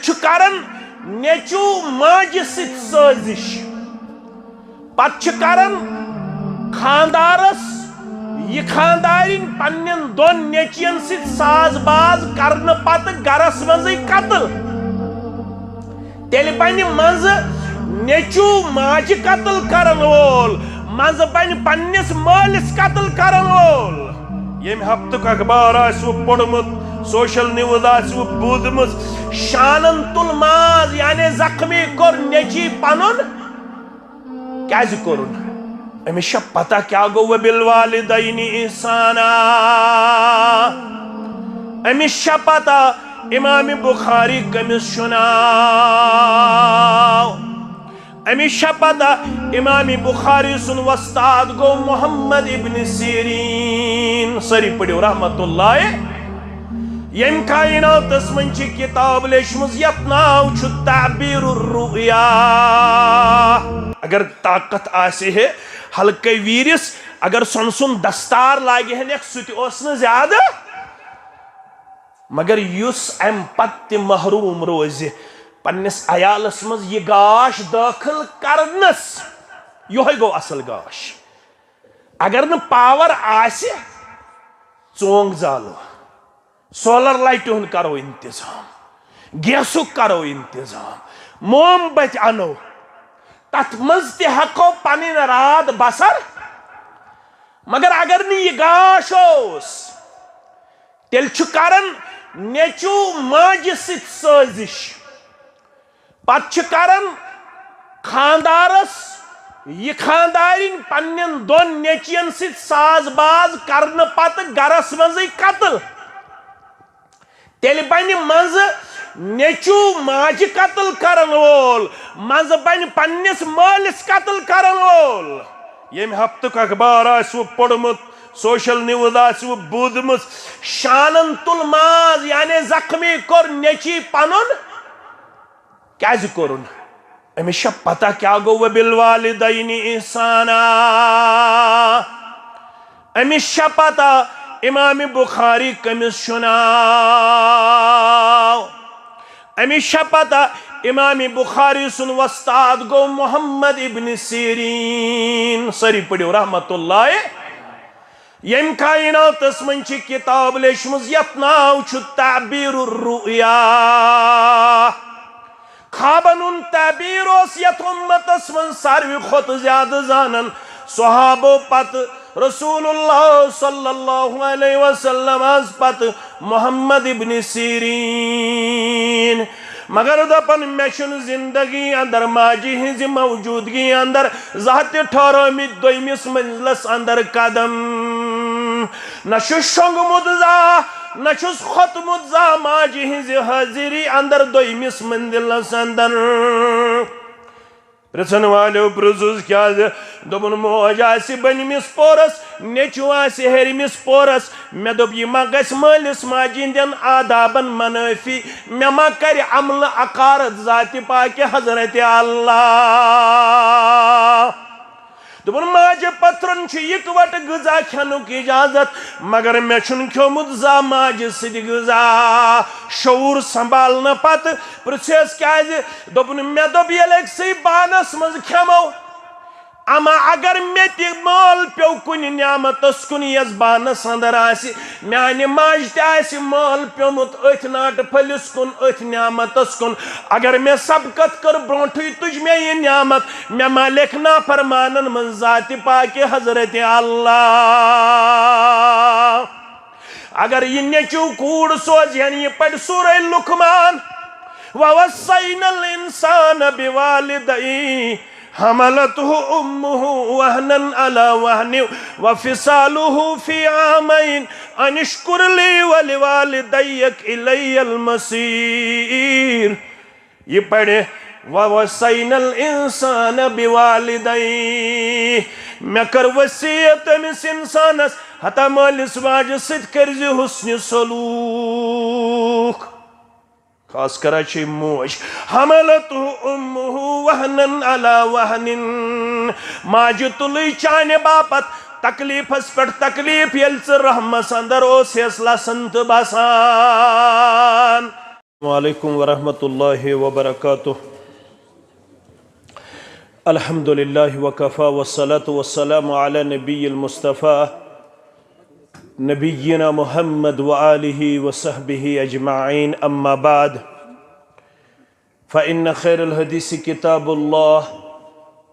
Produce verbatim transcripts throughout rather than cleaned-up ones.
چھُ کران نیٚچو ماجہِ سۭتۍ سٲزِش۔ پتہٕ چھِ کران خاندارس یہِ خاندارِنۍ پننٮ۪ن دۄن نیٚچوٮ۪ن سۭتۍ ساز باز کرنہٕ پتہٕ گرس منٛزٕے قتل۔ تیٚلہِ بنہِ منٛزٕ نیٚچو ماجہِ قتل کرن وول، منٛزٕ بنہِ پننِس مٲلِس قتل کرن وول۔ ییٚمہِ ہفتُک اخبار آسِوٕ پوٚرمُت، سوشل نیوز آسِوٕ بوٗزمٕژ، شانن تُل ماز، یعنی زخمی کوٚر نیٚچی پنُن۔ کیازِ کوٚرُن؟ أمِس چھا پتہ کیٛاہ گوٚو؟ وَبِالْوَالِدَيْنِ اِحْسَانًا۔ أمِس چھا پتہ امام بخاری کٔمِس چھُ ناو؟ أمِس چھا پتہ امام بخاری سُنٛد وۄستاد گوٚو محمد ابن سیرین؟ سٲری پٔرِو رحمت اللہ۔ ییٚمۍ کائناتس منٛز چھِ کِتاب لیچھمٕژ یتھ ناو چھُ تعبیر الرؤیا۔ اگر طاقت آسہِ ہے ہلکے ویٖرِس، اگر سۄنہٕ سُنٛد دستار لاگہِ ہنکھ، سُہ تہِ اوس نہٕ زیادٕ۔ مگر یُس امہِ پتہٕ تہِ محروم روزِ پننِس عیالس منٛز یہِ گاش دٲخل کرنس، یۄہے گوٚو اصل گاش۔ اگر نہٕ پاور آسہِ، ژونگ زالو، سولر لایٹہِ ہُنٛد کرو انتظام، گیسُک کرو انتظام، موم بتہِ انو، تتھ منٛز تہِ ہٮ۪کو پنٕنۍ راتھ بسر۔ مگر اگر نہٕ یہِ گاش اوس، تیٚلہِ چھُ کران نیٚچو ماجہِ سۭتۍ سٲزِش۔ پتہٕ چھِ کران خاندارس یہِ خاندارِنۍ پننٮ۪ن دۄن نیٚچوٮ۪ن سۭتۍ ساز باز کرنہٕ پتہٕ گرس منٛزٕے قتل۔ تیٚلہِ بنہِ منٛزٕ نیٚچو ماجہِ قتل کرن وول، منٛزٕ بنہِ پننِس مٲلِس قتل کرن وول۔ ییٚمہِ ہفتُک اخبار آسِوٕ پوٚرمُت، سوشل نیوز آسِوٕ بوٗزمٕژ، شانن تُل ماز، یعنی زخمی کوٚر نیٚچی پنُن۔ کیازِ کوٚرُن؟ أمِس چھا پتہ کیٛاہ گوٚو؟ وَبِالْوَالِدَيْنِ اِحْسَانًا۔ أمِس چھا پتہ امام بخاری کٔمِس چھُ ناو؟ أمِس چھا پتہ امام بخاری سُنٛد وۄستاد گوٚو محمد ابن سیرین؟ سٲری پٔرِو رحمت اللہ۔ ییٚمۍ کائناتس منٛز چھِ کِتاب لیچھمٕژ یتھ ناو چھُ تعبیر الرؤیا۔ خوابن ہُنٛد تعبیر اوس یتھ اُمتس منٛز ساروی کھۄتہٕ زیادٕ زانان۔ صحابو پتہٕ، رسول اللہ صلی اللہ علیہ وسلم از پتہٕ محمد ابن سیرین۔ مگر دپان، مےٚ چھُنہٕ زندگی اندر ماجہِ ہٕنٛزِ موجودگی اندر زانٛہہ تہِ ٹھہرٲومٕتۍ دوٚیمِس منزلس اندر قدم۔ نہ چھُس شۄنٛگمُت زانٛہہ، نہ چھُس کھوٚتمُت زانٛہہ ماجہِ ہٕنٛزِ حٲضری اندر دوٚیمِس منزلس اندر۔ پرژھن والٮ۪و پرژھُس، کیازِ؟ دوٚپُن، موج آسہِ بٔنمِس پورس، نیٚچو آسہِ ہیٚرمِس پورس۔ مےٚ دوٚپ، یہِ ما گژھِ مٲلِس ماجہِ ہٕنٛدٮ۪ن آدابن منٲفی؟ مےٚ ما کرِ عملہٕ عقارت ذاتِ پاکہِ حضرت اللہ؟ دوٚپُن، ماجہِ پتھرن چھُ اِکوٹہٕ غذا کھٮ۪نُک اجازت، مگر مےٚ چھُنہٕ کھیوٚمُت زانٛہہ ماجہِ سۭتۍ غذا۔ شعوٗر سنبھالنہٕ پتہٕ پرژھیس، کیازِ؟ دوٚپُن، مےٚ دوٚپ، ییٚلہِ أکسٕے بانس منٛز کھٮ۪مو، اما اگر مےٚ تہِ مٲل پیوٚو کُنہِ نعمتس کُن یۄس بانس اندر آسہِ، میانہِ ماجہِ تہِ آسہِ مٲل پیوٚمُت أتھۍ ناٹہٕ پھٔلِس کُن، أتھۍ نعمتس کُن۔ اگر مےٚ سبقت کٔر برونٹھٕے تُج مےٚ یہِ نعمت، مےٚ ما لیکھِ نافرمانن منٛز ذاتِ پاکہِ حضرت اللہ؟ اگر یہِ نیٚچو کوٗر سوزِ ہن، یہِ پرِ سورہ لقمان، وَوَصَّيْنَا الْإِنسَانَ بِوَالِدَيْهِ حَمَلَتْهُ أُمُّهُ وَهْنًا عَلَى وَهْنٍ وَفِصَالُهُ فِي عَامَيْنِ أَنِ اشْكُرْ لِي وَلِوَالِدَيْكَ إِلَيَّ الْمَصِيرُ۔ یہِ پرِ، وَوَصَّيْنَا الْإِنسَانَ بِوَالِدَيْهِ۔ مےٚ کٔر وصیت أمِس انسانس، ہتا مٲلِس ماجہِ سۭتۍ کٔرزِ حُسنِ سلوٗک۔ خاص کر چھے موج۔ حَمَلَتْهُ أُمُّهُ وَهْنًا عَلَى وَهْنٍ۔ ماجہِ تُلٕے چانہِ باپتھ تکلیفس پٮ۪ٹھ تکلیف، ییٚلہِ ژٕ رحمس اندر اوسیس لسن تہٕ بسان۔ عليكم ورحمة الله وبركاته. الحمد لله وكفى، والصلاة والسلام على نبي المصطفى نبينا محمد وآله وصحبه أجمعين. أما بعد، فإن خير الحديث كتاب الله،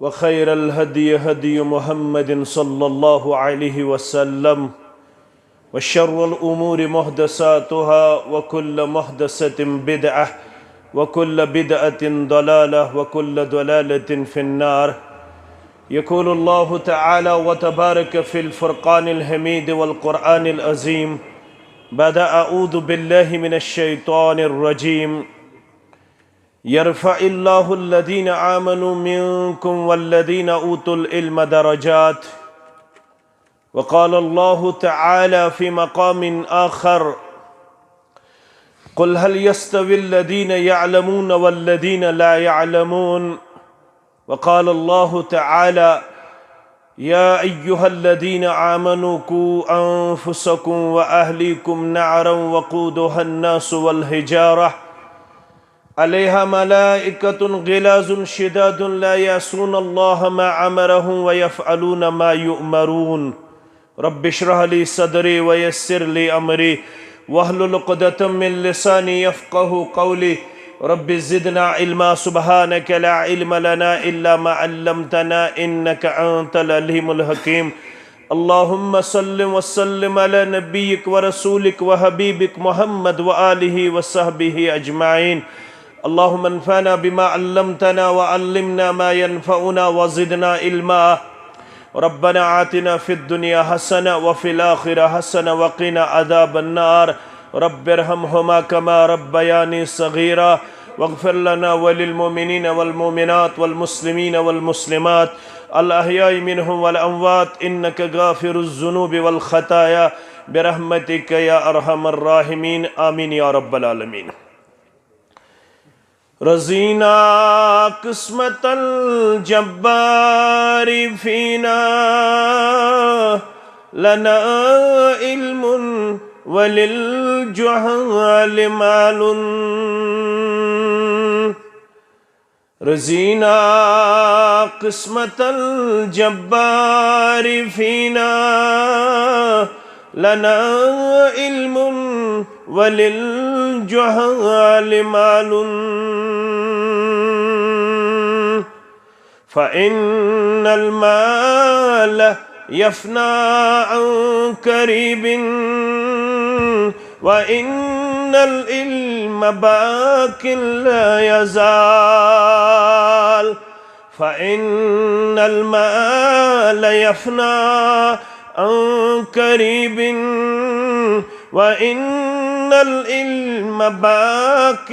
وخير الهدي هدي محمد صلى الله عليه وسلم، وشر الأمور محدثاتها، وكل محدثة بدعة، وكل بدعة ضلالة، وكل ضلالة في النار. يقول الله تعالى وتبارك في الفرقان الحميد والقرآن العظيم بعد أعوذ بالله من الشيطان الرجيم: يرفع الله الذين آمنوا منكم والذين أوتوا العلم درجات. وقال الله تعالى في مقام آخر: قل هل يستوي الذين يعلمون والذين لا يعلمون؟ وقال الله تعالى: يا أيها الذين آمنوا قوا أنفسكم وأهليكم نارا وقودها الناس والحجارة عليها ملائكة غلاظ شداد لا يعصون الله ما أمرهم ويفعلون ما يؤمرون. رب اشرح لي صدري ويسر لي أمري واحلل عقدة من لساني يفقه قولي. رب زدنا علما، سبحانك لا علم لنا إلا ما علمتنا إنك أنت العليم الحكيم. اللهم صل وسلم على نبيك ورسولك وحبيبك محمد وآله وصحبه أجمعين. اللهم انفعنا بما علمتنا وعلمنا ما ينفعنا وزدنا علما. ربنا آتنا في الدنيا حسنة وفي الآخرة حسنة وقنا عذاب النار. رب ارحمهما كما ربياني صغيرا. واغفر لنا وللمؤمنين والمؤمنات والمسلمين والمسلمات الأحياء منهم والأموات إنك غافر الذنوب والخطايا برحمتك يا أرحم الراحمين. آمين يا رب العالمين. رضينا قسمة الجبار فينا، لنا علم وللجهال مال. رضينا قسمة الجبار فينا، لنا علم وللجهال مال. فإن المال يفنى عن قريب، وإن العلم باق لا يزال. فإن المال يفنى عن قريب، وإن العلم باق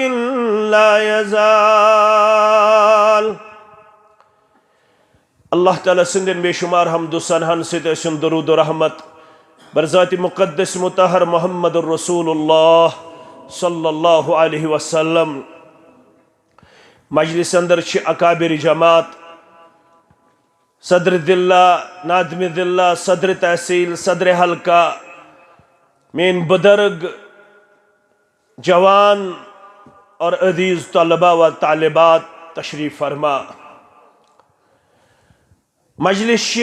لا يزال. اللہ تعالیٰ سٕنٛدٮ۪ن بے شمار حمد و ثناہن سۭتۍ ٲسِن درود و رحمت بر ذاتِ مقدس مطہر محمد رسول اللہ صلی اللہ علیہ وسلم۔ مجلس اندر چھِ اکابر جماعت، صدر ضلع، ناظم ضلع، صدر تحصیل، صدر حلقہ، میٲنۍ بزرگ، جوان اور عزیز طلبہ و طالبات تشریف فرما۔ مجلس چھِ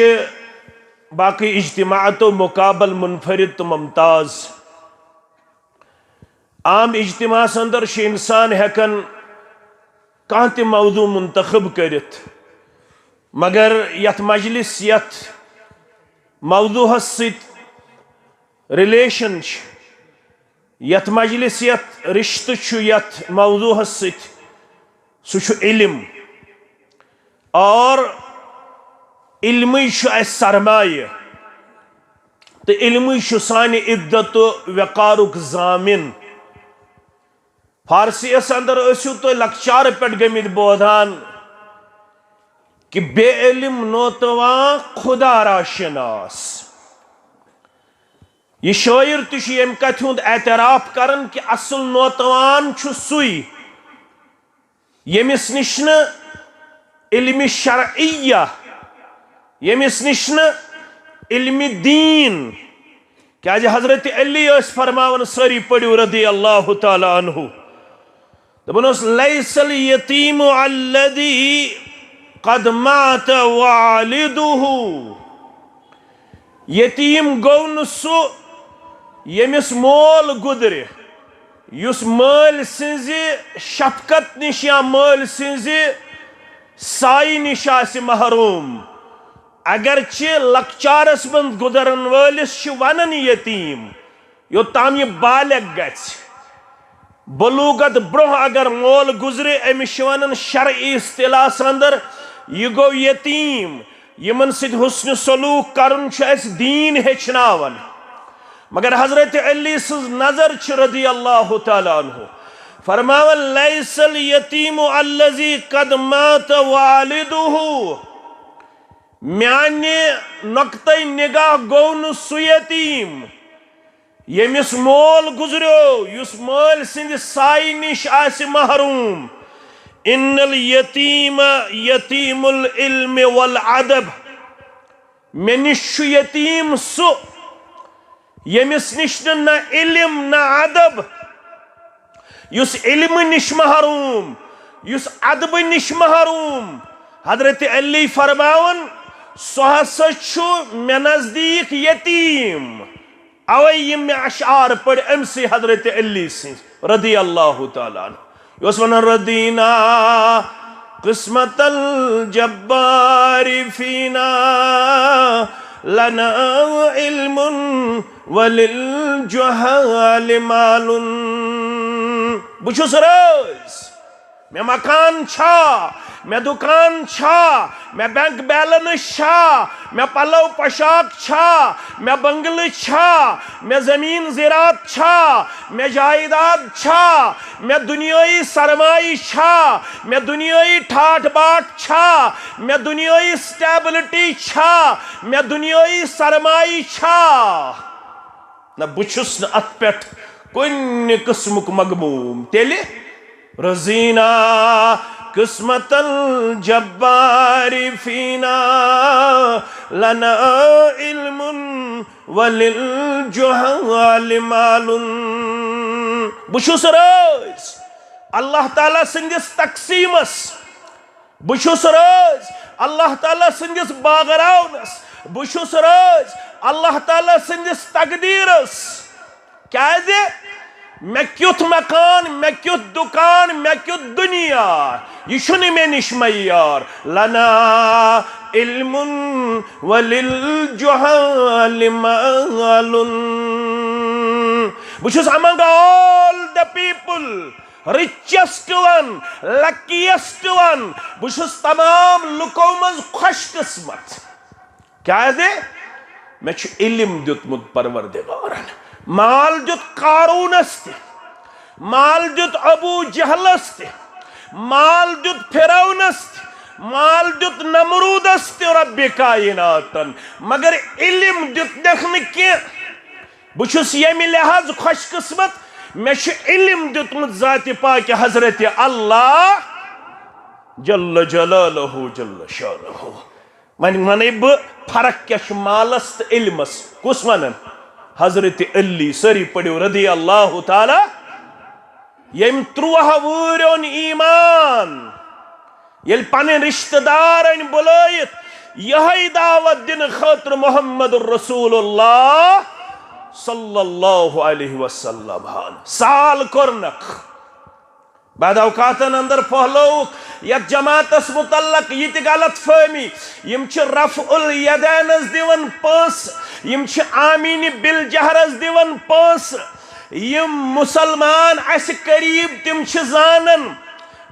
باقی اجتماعاتو مقابل منفرد تہٕ ممتاز۔ عام اجتماعس اندر چھُ انسان ہٮ۪کان کانٛہہ تہِ موضوع منتخب کٔرِتھ، مگر یتھ مجلس، یتھ موضوعس سۭتۍ ریلیشن چھِ، یتھ مجلس، یتھ رشتہٕ چھُ یتھ موضوعس سۭتۍ، سُہ چھُ علم۔ اور علمٕے چھُ اسہِ سرمایہِ، تہٕ علمٕے چھُ سانہِ عزت و وقارُک ضامن۔ فارسی یس اندر ٲسِو تُہۍ لۄکچارٕ پٮ۪ٹھ گٔمٕتۍ بوزان کہ بے علم نوتواں خدا را شناس۔ یہ شٲعر تہِ چھُ ییٚمہِ کتھِ ہُنٛد اعتراف کران کہ اصل نوتوان چھُ سُے، ییٚمِس نِش نہٕ علمِ شرعیہ، ییٚمِس نِش نہٕ علمِ دین، کیازِ حضرت علی ٲسۍ فرماوان، سٲری پٔرِو رضی اللہ تعالیٰ عنہ، دپان اوس، "لیس الیتیم الذی قد مات والدہ"، یتیم گوٚو نہٕ سُہ ییٚمِس مول گُزرِ، یُس مٲلۍ سٕنٛزِ شفقت نِش یا مٲلۍ سٕنٛزِ سایہِ نِش آسہِ محروم۔ اگرچہِ لۄکچارس منٛز گُزرن وٲلِس چھِ ونان یتیم، یوٚتام یہِ بالغ گژھِ۔ بلوغت برونٛہہ اگر مول گُزرِ، أمِس چھِ ونان شرعی اصطلاحس اندر، یہِ گوٚو یتیم۔ یِمن سۭتۍ حسن سلوک کرُن چھُ اَسہِ دیٖن ہیٚچھناوان۔ مگر حضرت علی سٕنٛز نظر چھِ رضی اللہ تعالیٰ عنہ فرماوان، "لیس الیتیم الذی قد مات والدہ"، میانہِ نقطۂ نگاہ گوٚو نہٕ سُہ یتیم ییٚمِس مول گُزریو، یُس مٲلۍ سٕنٛدِ سایہِ نِش آسہِ محروم۔ ان الیتیم یتیم العلم والادب، مےٚ نِش چھُ یتیم سُہ ییٚمِس نِش نہٕ نہ علم نہ ادب، یُس علمہٕ نِش محروم، یُس ادبہٕ نِش محروم۔ حضرت علی فرماوان، سُہ ہسا چھُ مےٚ نزدیٖک یتیم۔ اوے یِم مےٚ اشعار پٔرۍ أمۍ سٕے حضرت علی سٕنٛز رضی اللہ تعالیٰ عنہ۔ یہِ اوس ونان، "رضینا قسمت الجبار فینا، لنا علم وللجہال مال"۔ بہٕ چھُس رٲضۍ، مےٚ مکان چھا، مےٚ دُکان چھا، مےٚ بینک بیلنس چھا، مےٚ پلو پوشاک چھا، مےٚ بنگلہٕ چھا، مےٚ زمین زراعت چھا، مےٚ جائیداد چھا، مےٚ دُنیٲیی سرمایہِ چھا، مےٚ دُنیٲیی ٹھاٹھ باٹھ چھا، مےٚ دُنیٲیی سٹیبلٹی چھا، مےٚ دُنیٲیی سرمایہِ چھا؟ نہ، بہٕ چھُس نہٕ اتھ پٮ۪ٹھ کُنہِ قٕسمُک مغموم۔ تیٚلہِ رضینا قسمت الجبار فینا، لنا علم وللجہال مال۔ بہٕ چھُس رٲضۍ اللہ تعالیٰ سٕنٛدِس تقسیٖمس، بہٕ چھُس رٲضۍ اللہ تعالیٰ سٕنٛدِس باغراونس، بہٕ چھُس رٲضۍ اللہ تعالیٰ سٕنٛدِس تقدیٖرس۔ کیازِ؟ مےٚ کیُتھ مکان، مےٚ کیُتھ دُکان، مےٚ کیُتھ دُنیا، یہِ چھُنہٕ مےٚ نِش معیار۔ لنا علم وللجہال مال۔ بہٕ چھُس among all the people richest one، luckiest one۔ بہٕ چھُس تمام لُکو منٛز خۄش قسمت۔ کیازِ؟ مےٚ چھُ علم دیُتمُت پروردگارن۔ مال دیُت قارونس تہِ، مال دیُت ابو جہلس تہِ، مال دیُت فرعونس تہِ، مال دیُت نمرودس تہِ، رب کائناتن، مگر علم دیُت نکھ نہٕ کینٛہہ۔ بہٕ چھُس ییٚمہِ لحاظ خۄش قسمت، مےٚ چھُ علم دیُتمُت ذاتِ پاکِ حضرت اللہ جل جلالہ جل شانہ۔ وۄنۍ وَنَے بہٕ فرق کیٛاہ چھِ مالَس تہٕ علمَس۔ کُس وَنان؟ حضرت علی۔ سٲری پٔرِو رضی اللہ تعالیٰ۔ ییٚمۍ تُرٛواہ وُہٕرۍ اوٚن ایمان، ییٚلہِ پنٕنۍ رشتہٕ دار أنۍ بُلٲیِتھ، یِہوٚے دعوت دِنہٕ خٲطرٕ محمد رسول اللہ صلی اللہ علیہ وسلم ہن سال کوٚرنکھ۔ بعد اوقاتن اندر پھہلووُکھ یتھ جماعتس متعلق یہِ تہِ غلط فہمی۔ یِم چھِ رفع الیدینس دِوان پونٛسہٕ، یِم چھِ آمینہِ بالجہرس دِوان پونٛسہٕ۔ یِم مسلمان اسہِ قریب، تِم چھِ زانان،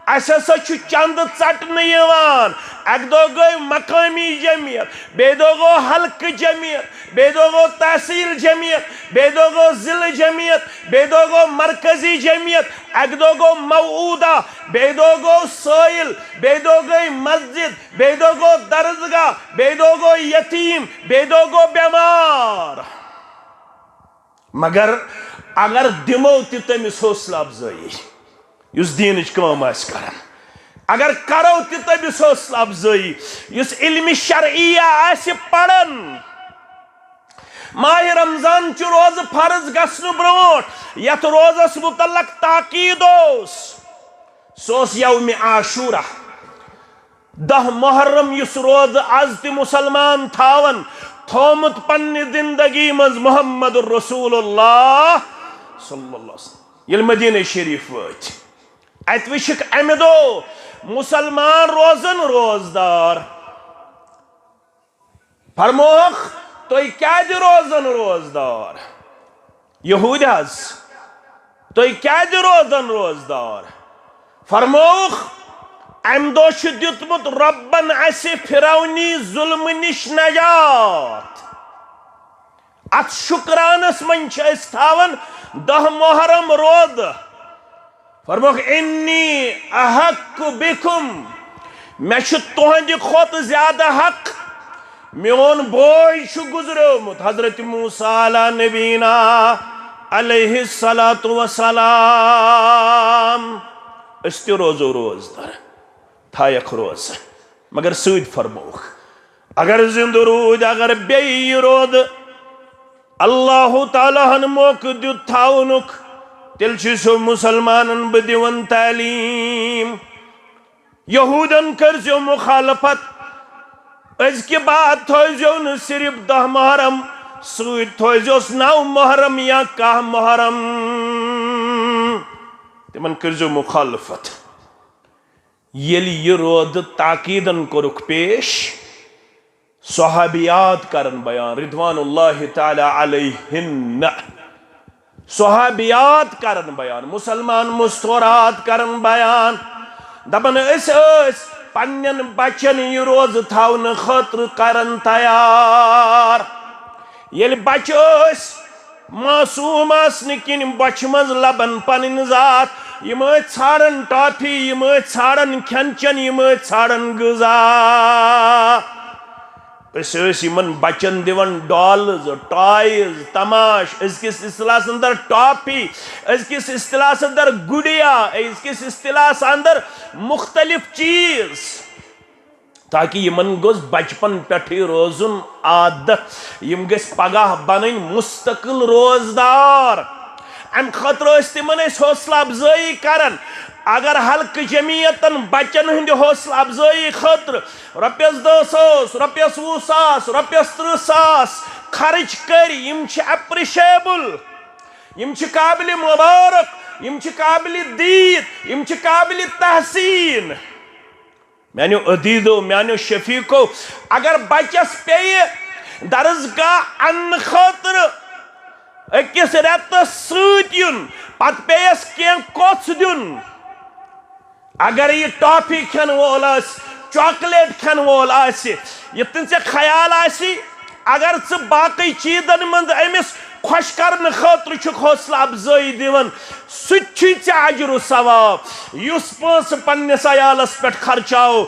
اسہِ ہسا چھُ چندٕ ژٹنہٕ یِوان۔ اکہِ دۄہ گٔے مقٲمی جمعیت، بیٚیہِ دۄہ گوٚو حلقہٕ جمعیت، بیٚیہِ دۄہ گوٚو تحصیل جمعیت، بیٚیہِ دۄہ گوٚو ضلعہٕ جمعیت، بیٚیہِ دۄہ گوٚو مرکزی جمعیت، اکہِ دۄہ گوٚو موعودہ، بیٚیہِ دۄہ گوٚو سٲیِل، بیٚیہِ دۄہ گٔے مسجد، بیٚیہِ دۄہ گوٚو درسگاہ، بیٚیہِ دۄہ گوٚو یتیٖم، بیٚیہِ دۄہ گوٚو بٮ۪مار۔ مگر اگر دِمو تہِ تٔمِس حوصلہٕ افزٲیی یُس دیٖنٕچ کٲم آسہِ کران، اگر کرو تہِ تٔمِس حوصلہٕ افزٲیی یُس علمِ شرعیہ آسہِ پران، ماہِ رمضان چہِ روزٕ فرض گژھنہٕ برونٛٹھ یتھ روزس متعلق تاکید اوس، سُہ اوس یوم عاشورہ، دہ محرم، یُس روزٕ از تہِ مسلمان تھاون، تھومُت پننہِ زندگی منٛز محمد رسول اللہ صلی اللہ علیہ وسلم۔ ییٚلہِ مدینہ شریف وٲتۍ، اتہِ وٕچھکھ امہِ دۄہ مسلمان روزن روزدار۔ فرمووُکھ، "تُہۍ کیازِ روزن روزدار؟" یہودۍ حظ، "تُہۍ کیازِ روزن روزدار؟" فرمووُکھ، "امہِ دۄہ چھُ دیُتمُت رۄبن اسہِ فرعونی ظلمہٕ نِش نجات۔ اتھ شُکرانس منٛز چھِ أسۍ تھاوان دہ محرم روزٕ۔" فرمووُکھ، "انی احق بکم، مےٚ چھُ تُہنٛدِ کھۄتہٕ زیادٕ حق، میون بوے چھُ گُزریومُت حضرت موسیٰ علیٰ نبینا علیہ الصلوۃ والسلام۔" أسۍ تہِ روزو روزدار، تھایکھ روزٕ، مگر سۭتۍ فرمووُکھ، اگر زندٕ روٗدۍ، اگر بیٚیہِ یہِ روزٕ اللہ تعالیٰ ہن موقعہٕ دیُت تھاونُک، تیٚلہِ چھُ سُہ مسلمانن بہٕ دِوان تعلیٖم۔ یہوٗدن کٔرزیو مخالفت، أزکہِ بعد تھٲوزیو نہٕ صرف دہ محرم، سۭتۍ تھٲوزیوس نو محرم یا کاہ محرم۔ تِمن کٔرزیو مخالفت۔ ییٚلہِ یہِ روزٕ تاکیٖدن کوٚرُکھ پیش، صحابیات کرن بیان، رضوان اللہ تعالیٰ علیہن، صحابیات کرن بیان، مسلمان مستورات کرن بیان، دپان، "أسۍ ٲسۍ پننٮ۪ن بچن یہِ روزٕ تھاونہٕ خٲطرٕ کرن تیار۔" ییٚلہِ بچہٕ ٲسۍ، معصوم آسنہٕ کِنۍ بۄچھِ منٛز لبن پنٕنۍ ذات، یِم ٲسۍ ژھانڈان ٹافی، یِم ٲسۍ ژھانڈان کھٮ۪ن چٮ۪ن، یِم ٲسۍ ژھانڈان غذا۔ أسۍ ٲسۍ یِمن بچن دِوان ڈالز، ٹایز، تماش، أزکِس اصطلاحس اندر ٹافی، أزکِس اصطلاحس اندر گُڈیا، أزکِس اصطلاحس اندر مختلف چیز۔ تاکہ یِمن گوٚژھ بچپن پٮ۪ٹھٕے روزُن عادت، یِم گٔژھۍ پگاہ بنٕنۍ مستقل روزدار۔ امہِ خٲطرٕ ٲسۍ تِمن أسۍ حوصلہٕ افزٲیی کران۔ اگر حلقہٕ جمعیتن بچن ہٕنٛدِ حوصلہٕ افزٲیی خٲطرٕ رۄپیس دہ ساس، رۄپیس وُہ ساس، رۄپیس ترٕہ ساس خرٕچ کٔرۍ، یِم چھِ اپریشیبل، یِم چھِ قابل مبارک، یِم چھِ قابل دید، یِم چھِ قابل تحسین۔ میانیو عزیزو، میانیو شفیقو، اگر بچس پیٚیہِ درسگاہ اننہٕ خٲطرٕ أکِس رٮ۪تس سۭتۍ یُن، پتہٕ پیٚیس کینٛہہ کوٚژھ دیُن، اگر یہِ ٹافی کھٮ۪ن وول آسہِ، چاکلیٹ کھٮ۪ن وول آسہِ، یِتھ کٔنۍ ژےٚ خیال آسی، اگر ژٕ باقٕے چیٖزن منٛز أمِس خۄش کرنہٕ خٲطرٕ چھُکھ حوصلہٕ افزٲیی دِوان، سُہ تہِ چھُے ژےٚ اجر و ثواب۔ یُس پونٛسہٕ پننِس عیالس پٮ۪ٹھ خرچاو،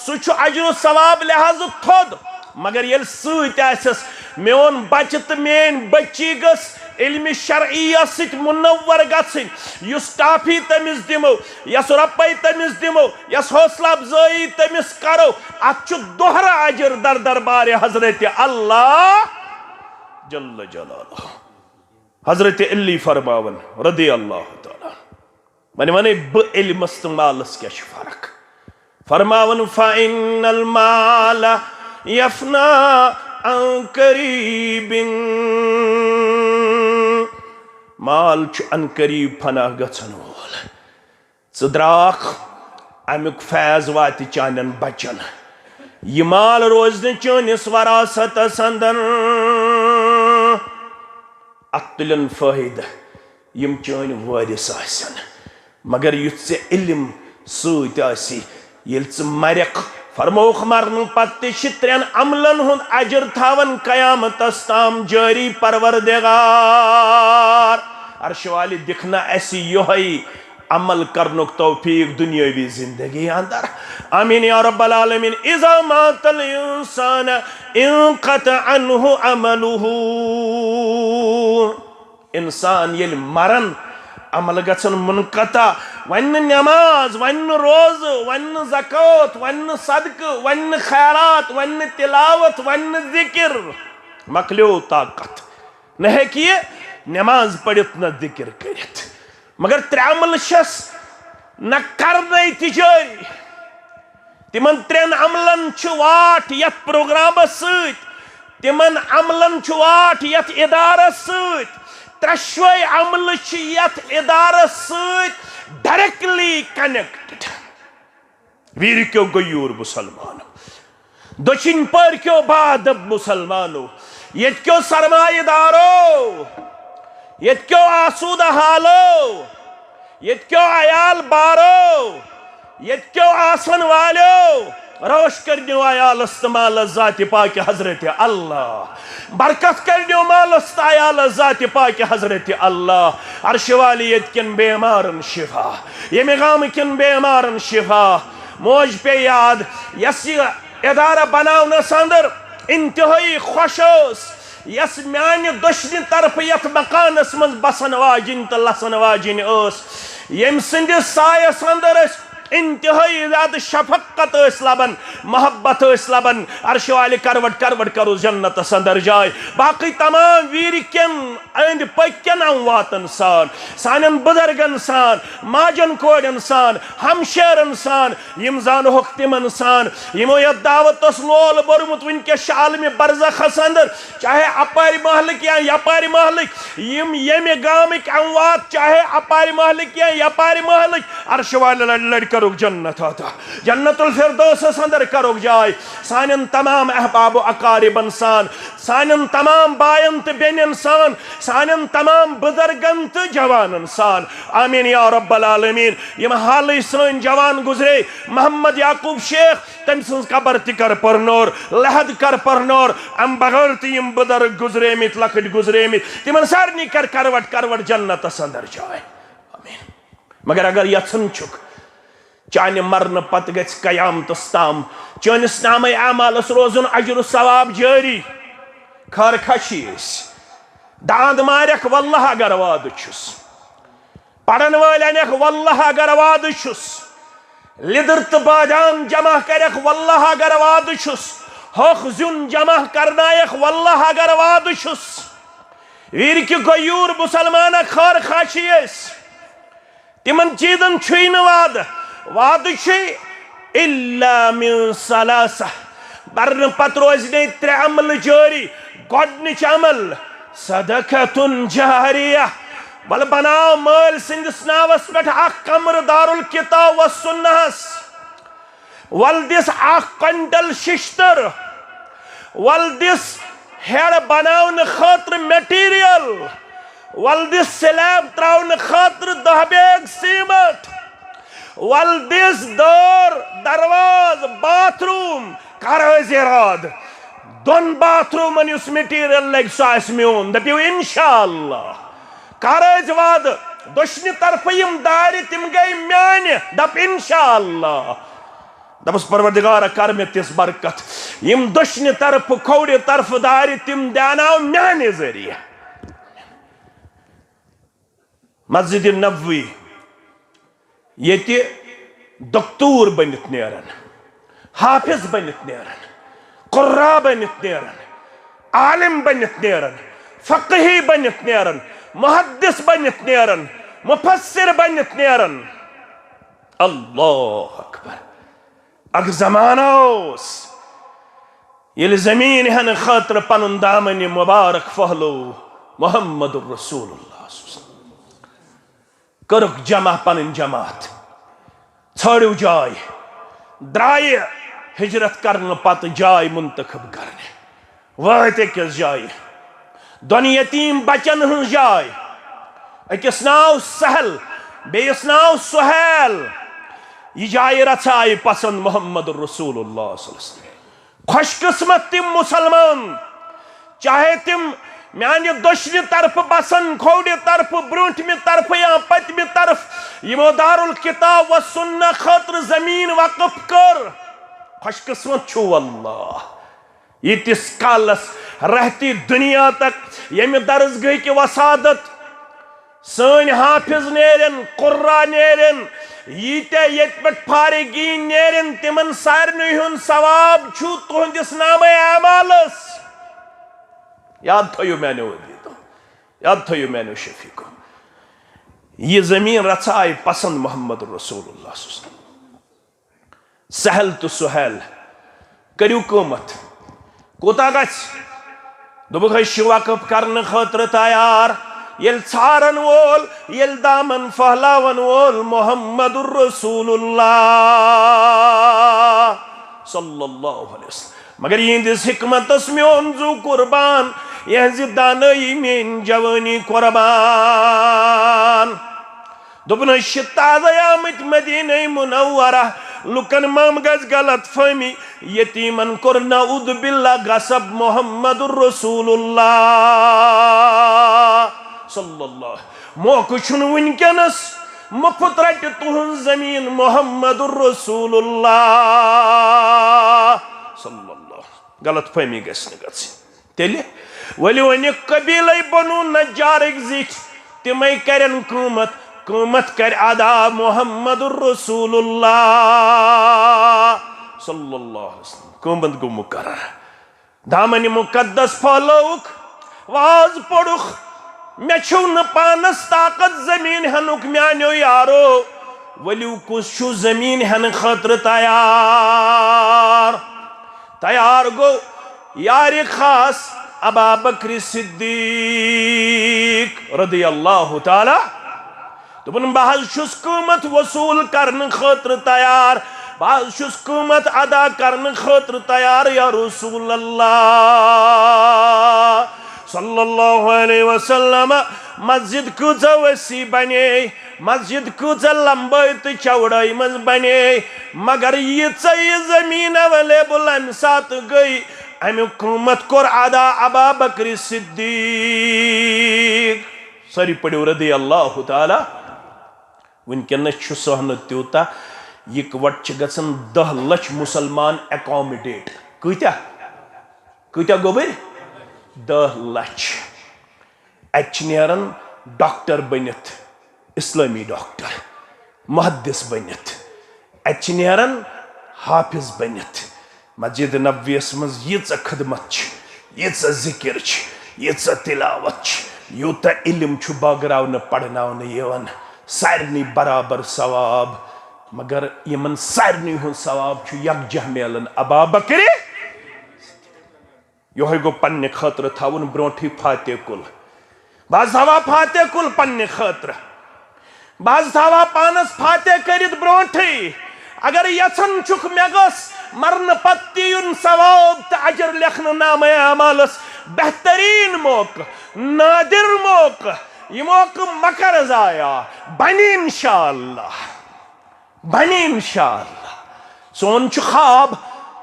سُہ چھُ اجر و ثواب لحاظہٕ تھوٚد، مگر ییٚلہِ سۭتۍ آسٮ۪س، میون بچہٕ تہٕ میٲنۍ بچی گٔژھ علمِ شرعیہ سۭتۍ منور گژھٕنۍ۔ یُس ٹافی تٔمِس دِمو، یۄس رۄپے تٔمِس دِمو، یۄس حوصلہٕ افزٲیی تٔمِس کرو، اتھ چھُ دۄہرٕ اجر در دربارِ حضرت اللہ جل جلالہ۔ حضرت علی فرماون رضی اللہ تعالیٰ، وۄنۍ ونے بہٕ علمس تہٕ مالس کیٛاہ چھِ فرق۔ فرماون، "فإن المال يفنى عن قريب"، مال چھُ عن قریب فنا گژھن وول۔ ژٕ درٛاکھ، امیُک فیض واتہِ چانٮ۪ن بچن۔ یہِ مال روزِ نہٕ چٲنِس وراثتس اندر۔ اتھ تُلن فٲیدٕ یِم چٲنۍ وٲرث آسن۔ مگر یُتھ ژےٚ علم سۭتۍ آسی، ییٚلہِ ژٕ مرکھ، فرمووُکھ، مرنہٕ پتہٕ تہِ چھِ ترٛٮ۪ن عملن ہُنٛد اجر تھاوان قیامتس تام جٲری۔ پروردگار عرشہِ والہِ، دِکھ نہ اسہِ یِہوٚے عمل کرنُک توفیق دنیاوی زندگی اندر۔ آمین یا رب العالمین۔ اذا مات الانسان انقطع عنہ عمله۔ انسان ییٚلہِ مرن، عمل گژھن منقطع۔ وۄنۍ نہٕ نماز، وۄنۍ نہٕ روزٕ، وۄنۍ نہٕ زکوٰۃ، وۄنۍ نہٕ صدقہٕ، وۄنۍ نہٕ خیرات، وۄنۍ نہٕ تلاوت، وۄنۍ نہٕ ذکر۔ مۄکلیو طاقت۔ نہ ہیٚکہِ یہِ نماز پٔرِتھ، نہ ذکر کٔرِتھ۔ مگر ترٛےٚ عمل چھس نہ کرنے تہِ جٲری۔ تِمن ترٛٮ۪ن عملن چھِ واٹھ یتھ پروگرامس سۭتۍ، تِمن عملن چھِ واٹھ یتھ ادارس سۭتۍ۔ ترٛٮ۪شوے عملہٕ چھِ یتھ ادارس سۭتۍ directly connected۔ ویرکیو غیور مسلمانو، دٔچھِنۍ پٔرکیو باادب مسلمانو، ییٚتہِ کیو سرمایہ دارو، ییٚتہِ کیو آسودہ حالو، ییٚتہِ کیو عیال بارو، ییٚتہِ کیو آسن والیو، روش کٔرنیو عیالس تہٕ مالس ذاتِ پاکِ حضرت اللہ۔ برکت کٔرنیو مالس تہٕ عیالس ذاتِ پاکِ حضرت اللہ۔ عرشہِ والہِ ییٚتہِ کٮ۪ن بیمارن شفا، ییٚمہِ گامہٕ کٮ۪ن بیمارن شفا۔ موج پے یاد، یۄس یہِ ادارہ بناونس اندر انتہٲئی خۄش ٲس، یۄس میانہِ دٔچھنہِ طرفہٕ یتھ مکانس منٛز بسن واجِنۍ تہٕ لسن واجِنۍ ٲس، ییٚمہِ سٕنٛدِس سایس اندر أسۍ انتہٲئی زیادٕ شفقت ٲسۍ لبان، محبت ٲسۍ لبان۔ عرشہِ والہِ کروٹ کروٹ کرو جنتس اندر جاے۔ باقٕے تمام ویرِ کٮ۪ن أنٛدۍ پٔکۍ کٮ۪ن امواتن سان، سانٮ۪ن بزرگن سان، ماجن کورٮ۪ن سان، ہمشیرن سان، یِم زانہوکھ تِمن سان، یِمو یتھ دعوتس لول بوٚرمُت۔ وٕنکیٚس چھِ عالمِ برزخس اندر، چاہے اپارِ محلٕکۍ یا یپارِ محلٕکۍ، یِم ییٚمہِ گامٕکۍ اموات، چاہے اپارِ محلٕکۍ یا یپارِ محلٕکۍ، عرشہِ والہِ لڑِ لڑِ کرُکھ جنت عطا، جنت الفردوسس اندر کرُکھ جاے۔ سانٮ۪ن تمام احباب و اقاربن سان، سانٮ۪ن تمام باین تہٕ بیٚنٮ۪ن سان، سانٮ۪ن تمام بزرگن تہٕ جوانن سان۔ آمین یا رب العالمین۔ یِم حالٕے سٲنۍ جوان گُزرے، محمد یعقوب شیخ، تٔمۍ سٕنٛز قبر تہِ کر پرنور، لحد کر پرنور۔ امہِ بغٲر تہِ یِم بزرگ گُزریمٕتۍ، لۄکٕٹۍ گُزریمٕتۍ، تِمن سارنٕے کر کروٹ کروٹ جنتس اندر جاے۔ آمین۔ مگر اگر یژھان چھُکھ چانہِ مرنہٕ پتہٕ گژھِ قیامتس تام چٲنِس نامے اعمالس روزُن اجر و ثواب جٲری، خٲر خۄشی ٲسۍ۔ داند مارکھ واللہ اگر وعدٕ چھُس، پرن وٲلۍ انکھ واللہ اگر وعدٕ چھُس، لیدٕر تہٕ بادام جمع کرکھ واللہ اگر وعدٕ چھُس، ہوٚکھ زیُن جمع کرنایکھ واللہ اگر وعدٕ چھُس۔ ویرکہِ غیور مسلمانہ، خٲر خۄشی ٲسۍ۔ تِمن چیٖزن چھُے نہٕ وعدٕ۔ وعدٕ چھُے الا من ثلاثہ۔ مرنہٕ پتہٕ روزِ نے ترٛےٚ عملہٕ جٲری۔ گۄڈٕنِچ عمل، صدقۃ جاریہ۔ ولہٕ بناو مٲلۍ سٕنٛدِس ناوس پٮ۪ٹھ اکھ کمرٕ دارالکتاب و سنہس۔ ول دِس اکھ کوینٹل ششتر، ول دِس ہیڈ بناونہٕ خٲطرٕ مٹیریل، ول دِس سلیب تراونہٕ خٲطرٕ دہ بیگ سیمٹ، ول دِس دٲر، دروازٕ، باتھ روم۔ کر ٲسۍ ارادٕ، دۄن باتھ رومن یُس مٹیریل لگہِ سُہ آسہِ میون۔ دٔپِو انشاءاللہ۔ کر ٲسۍ وعدٕ، دٔچھنہِ طرفہٕ یِم دارِ تِم گٔے میانہِ۔ دپ انشاءاللہ۔ دپس پروردگارا، کر مےٚ تِژھ برکت، یِم دٔچھنہِ طرفہٕ کھوورِ طرفہٕ دارِ تِم دیاناو میانہِ ذٔریعہٕ۔ مسجد نبوی، ییٚتہِ دکتور بٔنِتھ نیرن، حافظ بٔنِتھ نیرن، قرا بٔنِتھ نیرن، عالم بٔنِتھ نیرن، فقہی بٔنِتھ نیرن، محدث بٔنِتھ نیرن، مفسر بٔنِتھ نیرن۔ اللہ اکبر۔ اکھ زمانہ اوس، ییٚلہِ زمین ہٮ۪نہٕ خٲطرٕ پنُن دامنہِ مبارک پھٔہلوو محمد رسول اللہ صلی اللہ علیہ وسلم۔ کٔرٕکھ جمع پنٕنۍ جماعت، ژھٲنٛڈِو جاے، درٛایہِ ہجرت کرنہٕ پتہٕ جاے منتخب کرنہِ۔ وٲتۍ أکِس جایہِ، دۄن یتیٖم بچن ہٕنٛز جاے، أکِس ناو سہل، بیٚیِس ناو سہیل۔ یہِ جایہِ رژھا آیہِ پسند محمد رسول اللہ صلی اللہ علیہ وسلم۔ خۄش قسمت تِم مسلمان، چاہے تِم میانہِ دٔچھنہِ طرفہٕ بسن، کھوورِ طرفہٕ، برونٹھمہِ طرفہٕ یا پٔتمہِ طرفہٕ، یِمو دارالکتاب و سنہ خٲطرٕ زمین وقف کٔر۔ خۄش قسمت چھُو اللہ۔ ییٖتِس کالس رہتی دنیا تک ییٚمہِ درسگاہٕکۍ وسادت سٲنۍ حافظ نیرن، قرا نیرن، ییٖتیٛاہ ییٚتہِ پٮ۪ٹھ فارغین نیرن، تِمن سارنٕے ہُنٛد ثواب چھُ تُہنٛدِس نامہ اعمالس۔ یاد تھٲیِو میانیو عزیزو، یاد تھٲیِو میانیو شفیقو۔ یہِ زٔمیٖن رژھا آیہِ پسنٛد محمد رسول اللہ صلی اللہ علیہ وسلم۔ سہل تہٕ سہیل، کٔرِو قۭمتھ۔ کوٗتاہ گژھِ؟ دوٚپُکھ، أسۍ چھِ وقف کرنہٕ خٲطرٕ تیار۔ ییٚلہِ ژھارن وول، ییٚلہِ دامن پھٔہلاون وول محمد رسول اللہ صلی اللہ علیہ وسلم۔ مگر یِہنٛدِس حکمتس میون زُو قربان، یِہنٛزِ دانٲیی میٲنۍ جوٲنی قربان۔ دوٚپُن، أسۍ چھِ تازَے آمٕتۍ مدینہ منورہ، لُکن ما گژھِ غلط فہمی، یتیمن کوٚر نعوذ باللہ غصب محمد رسول اللہ صلی اللہ۔ موقعہٕ چھُنہٕ وٕنکیٚنس، مُفت رٹہِ تُہنٛز زٔمیٖن محمد رسول اللہ صلی اللہ۔ غلط فہمی گژھِ نہٕ گژھٕنۍ۔ تیٚلہِ ؤلِو أنِکھ قبیلے بنو نجارٕکۍ زِٹھۍ، تِمے کرن قۭمتھ، قۭمتھ کرِ ادا محمد رسول اللہ صلی اللہ علیہ وسلم۔ قۭمتھ گوٚو مقرر۔ دامنہِ مقدس پھٔہلٲوُکھ، واز پوٚرُکھ، مےٚ چھُو نہٕ پانس طاقت زٔمیٖن ہٮ۪نُک میانیو یارو، ؤلِو کُس چھُ زٔمیٖن ہٮ۪نہٕ خٲطرٕ تیار؟ تیار گوٚو یارِ خاص ابا بکر صدیق رضی اللہ تعالی۔ دوٚپُن، بہٕ حظ چھُس قۭمتھ وصوٗل کرنہٕ خٲطرٕ تیار، بہٕ حظ چھُس قۭمتھ ادا کرنہٕ خٲطرٕ تیار یا رسول اللہ۔ صلی اللہ علیہ وسلم۔ مسجد کۭژاہ وسیع بنے، مسجد کۭژاہ لمبٲے تہٕ چوڑٲے منٛز بنے، مگر ییٖژاہ یہِ زٔمیٖن available امہِ ساتہٕ گٔے، امیُک قۭمتھ کوٚر ادا ابا بکر صدیق۔ سٲری پٔرِو رضی اللہ تعالیٰ۔ وٕنکیٚنَس چھُ سۄہنہٕ تیوٗتاہ، یِکوَٹہٕ چھِ گژھان دَہ لَچھ مُسلمان accommodate۔ کۭتیٛاہ؟ کۭتیٛاہ گوٚبٕرۍ؟ دَہ لَچھ۔ اَتہِ چھِ نیران ڈاکٹر بٔنِتھ، اِسلٲمی ڈاکٹر، محدث بٔنِتھ۔ اَتہِ چھِ نیران حافظ بٔنِتھ۔ مسجد نبویَس منٛز ییٖژاہ خدمت چھِ، ییٖژاہ ذِکِر چھِ، ییٖژاہ تِلاوت چھِ، یوٗتاہ علم چھُ بٲگراونہٕ، پرناونہٕ یِوان، سارنٕے برابر ثواب۔ مگر یِمن سارنٕے ہُنٛد ثواب چھُ یکجاہ میلان ابا بکرِ۔ یِہوٚے گوٚو پننہِ خٲطرٕ تھاوُن برونٛٹھٕے فاتح کُل۔ بہٕ حظ تھاوہا فاتح کُل پننہِ خٲطرٕ۔ بہٕ حظ تھاوہا پانس فاتح کٔرِتھ برونٛٹھٕے۔ اگر یژھان چھُکھ مےٚ گٔژھ مرنہٕ پتہٕ تہِ یُن ثواب تہٕ اجر لیکھنہٕ نامہ اعمالس، بہتریٖن موقعہٕ، نادر موقعہٕ، یہِ موقعہٕ مہ کر ضایع، بنہِ انشاءاللہ۔ بنہِ انشاءاللہ۔ سون چھُ خواب،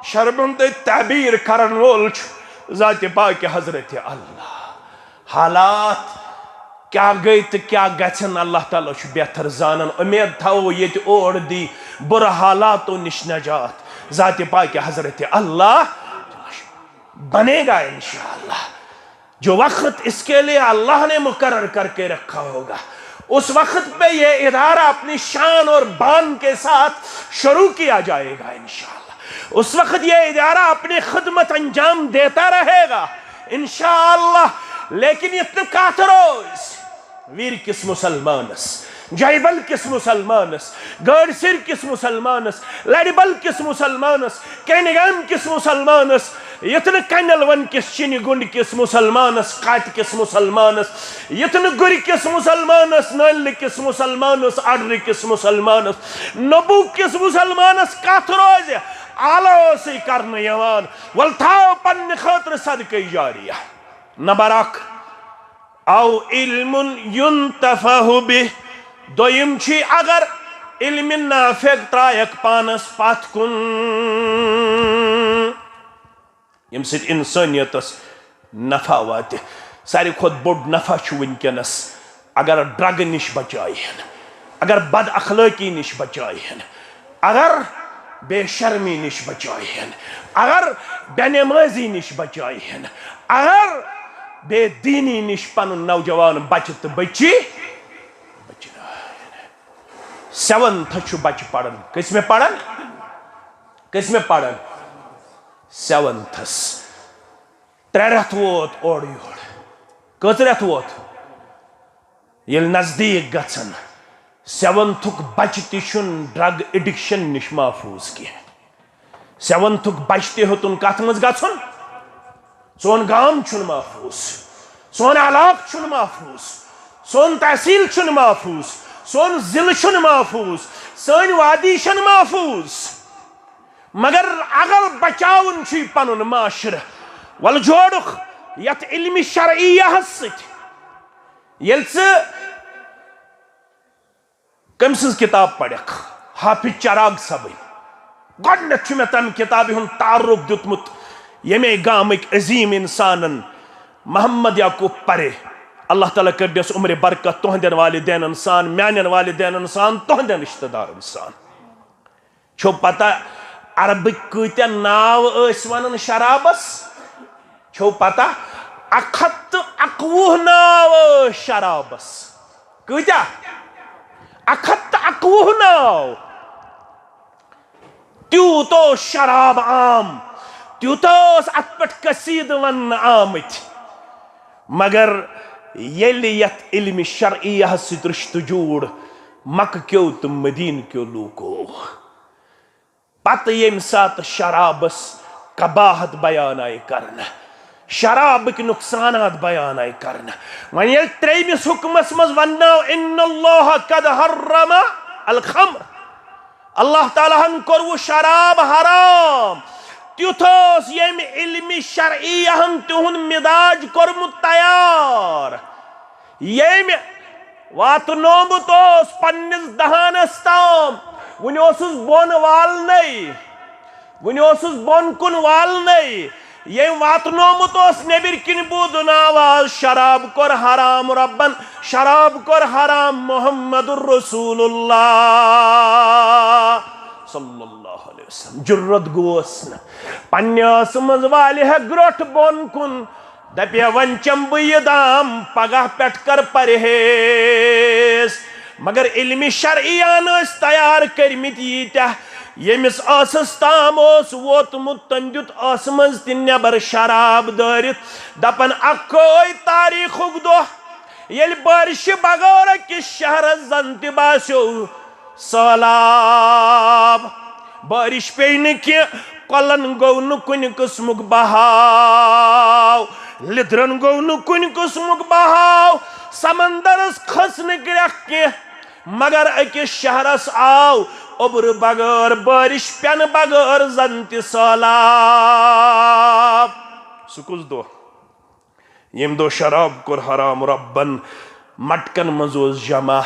شرمندٕ تعبیر کرن وول چھُ ذاتِ پاکِ حضرت اللہ۔ حالات کیٛاہ گٔے تہٕ کیٛاہ گژھن، اللہ تعالیٰ چھُ بہتر زانان۔ اُمید تھاوو ییٚتہِ اور دی بُرٕ حالاتو نِش نجات۔ ذاتِ پاکِ حضرت اللہ بنے گا انشاءاللہ۔ جو وقت اس کے لیے اللہ نے مقرر کر کے رکھا ہوگا، اس وقت پہ یہ ادارہ اپنی شان اور بان کے ساتھ شروع کیا جائے گا انشاءاللہ۔ اس وقت یہ ادارہ اپنی خدمت انجام دیتا رہے گا انشاءاللہ۔ لیکن یتھ نہٕ کتھ روز ویر کس مسلمانس، جایبل کس مسلمانس، گٲڑۍ سِر کس مسلمانس، لڑِ بل کس مسلمانس، کینہِ گام کس مسلمانس، یتھ نہٕ کنل ون کس، چِنہِ گُنڈ کس مسلمانس، کاتہِ کس مسلمانس، یتھ نہٕ گُرِ کس مسلمانس، نٲلہِ کس مسلمانس، اڈرِ کس مسلمانس، نبو کس مسلمانس کتھ روزِ، آلوسٕے کرنہٕ یوان۔ ول تھاو پننہِ خٲطرٕ صدقے جاریہ۔ نمبر اکھ، او علم ينتفع به۔ دوٚیِم چھُ، اگر علم نافع ترٛایَکھ پانَس پَتھ کُن، ییٚمہِ سۭتۍ اِنسٲنیتَس نفع واتہِ۔ ساروی کھۄتہٕ بوٚڑ نفع چھُ وٕنکیٚنَس، اگر ڈرگہٕ نِش بچاے ہن، اگر بد اخلٲقی نِش بچاے ہن، اگر بے شرمی نِش بچاے ہن، اگر بے نمازی نِش بچاے ہن، اگر بے دینی نِش پنُن نوجوان بچہِ تہٕ بچی بچناے ہن۔ سیونتھس چھُ بچہِ پران۔ کٔژمہِ پران؟ کٔژمہِ پران؟ سیونتھس۔ ترٛےٚ رٮ۪تھ ووت اورٕ یور۔ کٔژ رٮ۪تھ ووت؟ ییٚلہِ نزدیٖک گژھن، سیونتھُک بچہِ تہِ چھُنہٕ ڈرگ ایڈکشن نِش محفوظ کینٛہہ۔ سیونتھُک بچہِ تہِ ہیوٚتُن کتھ منٛز گژھُن؟ سون گام چھُنہٕ محفوظ، سون علاقہٕ چھُنہٕ محفوظ، سون تحصیل چھُنہٕ محفوظ، سون ضلعہٕ چھُنہٕ محفوظ، سٲنۍ وادی چھَنہٕ محفوظ۔ مگر اگر بچاوُن چھُے پنُن معاشرٕ، وَلہٕ جوڑُکھ یتھ علمِ شرعیہس سۭتۍ۔ ییٚلہِ ژٕ کٔمۍ سٕنٛز کِتاب پرکھ؟ حافظ چراغ صٲبٕنۍ۔ گۄڈٕنیتھ چھُ مےٚ تَمہِ کِتابہِ ہُنٛد تعارُف دیُتمُت، ییٚمے گامٕکۍ عظیٖم اِنسانن محمد یعقوب پرے، اللہ تعالیٰ کٔرنَس عمرِ برکت، تُہنٛدٮ۪ن والدینن سان، میانٮ۪ن والدینن سان، تُہنٛدٮ۪ن رشتہٕ دارن سان۔ چھو پتہ عربٕکۍ کۭتیاہ ناو ٲسۍ ونان شرابس؟ چھو پتہ، اکھ ہتھ تہٕ اکوُہ ناو ٲسۍ شرابس۔ کۭتیاہ؟ اکھ ہتھ تہٕ اکوُہ ناو۔ تیوٗت اوس شراب عام، تیوٗتاہ اوس اتھ پٮ۪ٹھ قصیدٕ وننہٕ آمٕتۍ۔ مگر ییٚلہِ یتھ علمِ شرعیہس سۭتۍ رشتہٕ جوٗڑ مکہٕ کیو تہٕ مدینہٕ کیو لوٗکو، پتہٕ ییٚمہِ ساتہٕ شرابس قباحت بیان آیہِ کرنہٕ، شرابٕکۍ نقصانات بیان آیہِ کرنہٕ، وۄنۍ ییٚلہِ ترٛیٚیمِس حُکمس منٛز ونناو، "ان اللہ قد حرم الخمر"، اللہ تعالیٰ ہن کوٚروٕ شراب حرام، تیُتھ اوس ییٚمہِ علمِ شرعیہ ہن تِہُنٛد مزاج کوٚرمُت تیار۔ ییٚمۍ واتنومُت اوس پننِس دہانس تام، وُنہِ اوسُس بۄن والنَے، وُنہِ اوسُس بۄن کُن والنَے۔ ییٚمۍ واتنومُت اوس نیٚبٕرۍ کِنۍ بوٗزُن آواز، "شراب کوٚر حرام رۄبن، شراب کوٚر حرام محمد رسول اللہ صلی اللہ علیہ وسلم۔" جُرت گوس نہٕ، پننہِ ٲسہٕ منٛز والہِ ہے گرٛوٚٹھ بۄن کُن۔ دپے، "وۄنۍ چمہٕ بہٕ یہِ دام، پگاہ پٮ۪ٹھ کر پرہیز۔" مگر علمِ شرعیان ٲسۍ تیار کٔرمٕتۍ ییٖتیٛاہ، ییٚمِس ٲسس تام اوس ووتمُت، تٔمۍ دیُت ٲسہٕ منٛز تہِ نٮ۪بر شراب دٲرِتھ، دپان، "اکھوے تاریخُک دۄہ، ییٚلہِ بارشہِ بغٲر أکِس شہرس زن تہِ باسیو سہلاب، بارش پیٚیہِ نہٕ کینٛہہ، کۄلن گوٚو نہٕ کُنہِ قٕسمُک بہاو، لیٚدرن گوٚو نہٕ کُنہِ قٕسمُک بہاو، سمندرس کھٔژ نہٕ کرٛکھ کینٛہہ، مگر أکِس شہرس آو اوٚبرٕ بغٲر، بارش پٮ۪نہٕ بغٲر زن تہِ سہلاب۔" سُہ کُس دۄہ؟ ییٚمہِ دۄہ شراب کوٚر حرام رۄبن، مٹکن منٛز اوس جمع،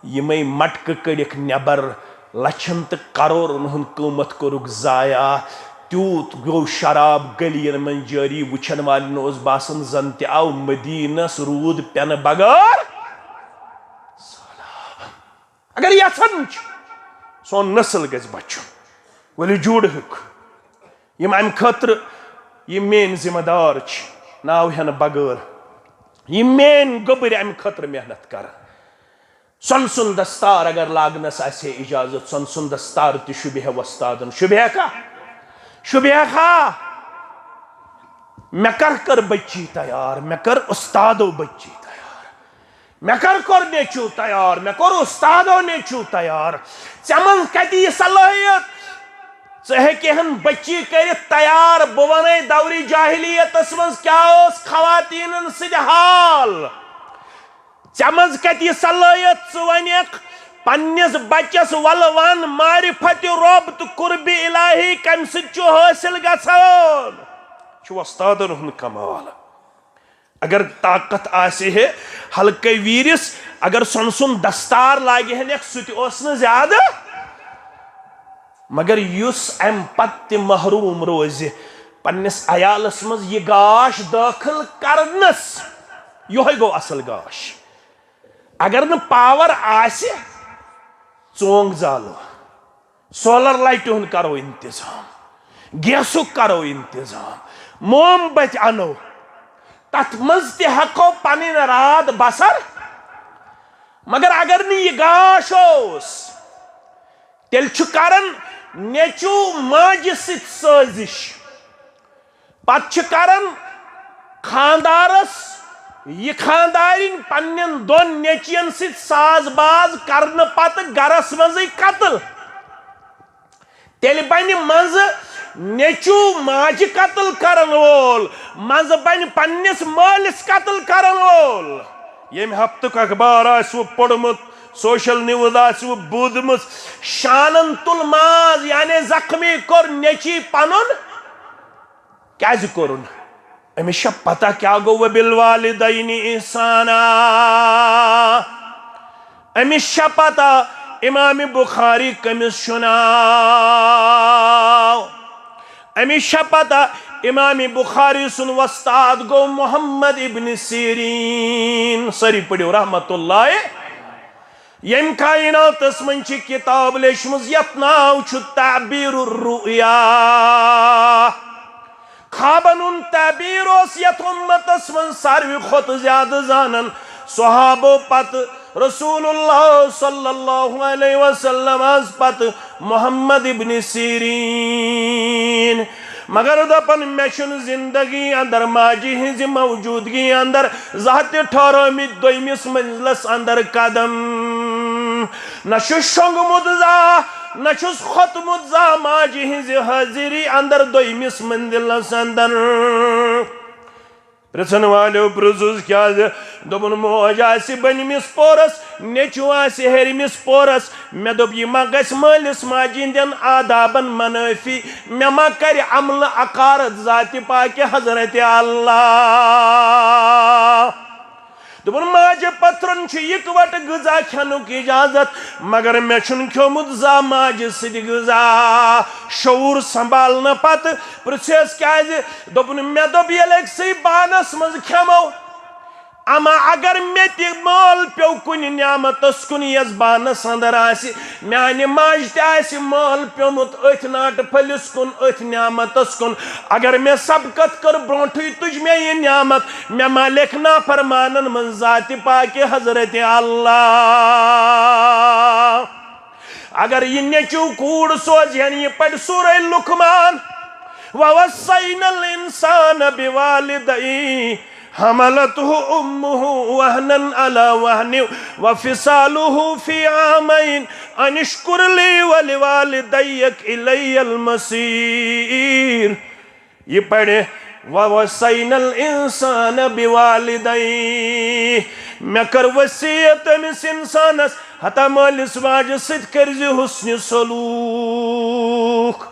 یِمے مٹکہٕ کٔڑِکھ نٮ۪بر، لچھن تہٕ کرورن ہُنٛد قۭمتھ کوٚرُکھ ضایع۔ تیوٗت گوٚو شراب گٔلین منٛز جٲری، وٕچھن والٮ۪ن اوس باسان زن تہِ آو مدینس روٗد پٮ۪نہٕ بغٲر سہلاب۔ اگر یژھان چھُ سون نسل گژھِ بچُن، ؤلِو جوڑہُک۔ یِم امہِ خٲطرٕ، یِم میٲنۍ ذمہ دار چھِ، ناو ہٮ۪نہٕ بغٲر، یِم میٲنۍ گوٚبٕرۍ امہِ خٲطرٕ محنت کرن۔ سۄنہٕ سُنٛد دستار اگر لاگنس آسہِ ہے اجازت، سۄنہٕ سُنٛد دستار تہِ شوٗبہِ ہے وۄستادن۔ شوٗبہِ ہے کھا؟ شوٗبہِ ہے کھا؟ مےٚ کر کٔر بچی تیار، مےٚ کٔر استادو بچی تیار، مےٚ کر کوٚر نیٚچو تیار، مےٚ کوٚر استادو نیٚچو تیار۔ ژےٚ منٛز کتہِ یہِ صلٲحیت؟ ژٕ ہیٚکہِ ہن بچی کٔرِتھ تیار۔ بہٕ ونے دورِ جاہلیتس منٛز کیٛاہ اوس خواتیٖنن سۭتۍ حال۔ ژےٚ منٛز کتہِ یہِ صلٲحیت؟ ژٕ ونکھ پننِس بچس، "ولہٕ ون معرفت رۄب تہٕ قربِ الٰہی کمہِ سۭتۍ چھُ حٲصِل گژھان؟" چھُ وۄستادن ہُنٛد کمال۔ اگر طاقت آسہِ ہے حلقہٕ ویٖرِس، اگر سۄنہٕ سُنٛد دستار لاگہِ ہنکھ، سُہ تہِ اوس نہٕ زیادٕ۔ مگر یُس امہِ پتہٕ تہِ محروم روزِ پننِس عیالس منٛز یہِ گاش دٲخل کرنس، یۄہے گوٚو اصل گاش۔ اگر نہٕ پاور آسہِ، ژونگ زالو، سولر لایٹہِ ہُنٛد کرو انتظام، گیسُک کرو انتظام، موم بتہِ انو، تتھ منٛز تہِ ہٮ۪کو پنٕنۍ راتھ بسر۔ مگر اگر نہٕ یہِ گاش اوس، تیٚلہِ چھُ کران نیٚچو ماجہِ سۭتۍ سٲزِش، پتہٕ چھِ کران خاندارس یہِ خاندارِنۍ پننٮ۪ن دۄن نیٚچوٮ۪ن سۭتۍ ساز باز کرنہٕ پتہٕ گرس منٛزٕے قتل، تیٚلہِ بنہِ منٛزٕ نیٚچوٗ ماجہِ قتل کرن وول، منٛزٕ بنہِ پننِس مٲلِس قتل کرن وول۔ ییٚمہِ ہفتُک اخبار آسِوٕ پوٚرمُت، سوشل نیوز آسِوٕ بوٗزمٕژ، شانن تُل ماز، یعنی زخمی کوٚر نیٚچی پنُن۔ کیازِ کوٚرُن؟ أمِس چھا پتہ کیٛاہ گوٚو؟ وَبِالْوَالِدَيْنِ إِحْسَانًا۔ أمِس چھا پتہ امام بخاری کٔمِس چھُ ناو؟ أمِس چھا پتہ امام بخاری سُنٛد وۄستاد گوٚو محمد ابن سیرین؟ سٲری پٔرِو رحمت اللہ۔ ییٚمۍ کائناتس منٛز چھِ کتاب لیچھمٕژ یتھ ناو چھُ تعبیر الرؤیا۔ خوابن ہُنٛد تعبیر اوس یتھ امتس منٛز ساروی کھۄتہٕ زیادٕ زانان۔ صحابو پتہٕ، رسول اللہ صلی اللہ علیہ وسلم از پتہٕ، محمد ابن سیرین۔ مگر دپان، مےٚ چھُنہٕ زندگی اندر ماجہِ ہٕنٛزِ موجودگی اندر زانٛہہ تہِ ٹھہرٲومٕتۍ دوٚیمِس منزلس اندر قدم۔ نہ چھُس شۄنٛگمُت زانٛہہ، نہ چھُس کھوٚتمُت زانٛہہ ماجہِ ہٕنٛزِ حٲضری اندر دوٚیمِس منزلس اندر۔ پرژھن والٮ۪و پرژھُس، کیازِ؟ دوٚپُن، موج آسہِ بٔنمِس پورس، نیٚچو آسہِ ہیٚرمِس پورس۔ مےٚ دوٚپ، یہِ ما گژھِ مٲلِس ماجہِ ہٕنٛدٮ۪ن آدابن منٲفی؟ مےٚ ما کرِ عملہٕ عقارت ذاتِ پاکہِ حضرت اللہ؟ دوٚپُن، ماجہِ پتھرن چھُ اِکوٹہٕ غذا کھٮ۪نُک اجازت، مگر مےٚ چھُنہٕ کھیوٚمُت زانٛہہ ماجہِ سۭتۍ غذا۔ شعوٗر سنبھالنہٕ پتہٕ پرژھیس، کیازِ؟ دوٚپُن، مےٚ دوٚپ، ییٚلہِ أکسٕے بانس منٛز کھٮ۪مو، اما اگر مےٚ تہِ مٲل پیوٚو کُنہِ نعمتس کُن یۄس بانس اندر آسہِ، میانہِ ماجہِ تہِ آسہِ مٲل پیوٚمُت أتھۍ ناٹہٕ پھٔلِس کُن، أتھۍ نعمتس کُن۔ اگر مےٚ سبقت کٔر برونٹھٕے تُج مےٚ یہِ نعمت، مےٚ ما لیکھِ نافرمانن منٛز ذاتِ پاکہِ حضرت اللہ؟ اگر یہِ نیٚچو کوٗر سوزِ ہن، یہِ پرِ سورہ لقمان، وَوَصَّيْنَا الْإِنسَانَ بِوَالِدَيْهِ حَمَلَتْهُ أُمُّهُ وَهْنًا عَلَى وَهْنٍ وَفِصَالُهُ فِي عَامَيْنِ أَنِ اشْكُرْ لِي وَلِوَالِدَيْكَ إِلَيَّ الْمَصِيرُ۔ یہِ پرِ، وَوَصَّيْنَا الْإِنسَانَ بِوَالِدَيْهِ۔ مےٚ کٔر وصیت أمِس انسانس، ہتا مٲلِس ماجہِ سۭتۍ کٔرزِ حسنِ سلوک۔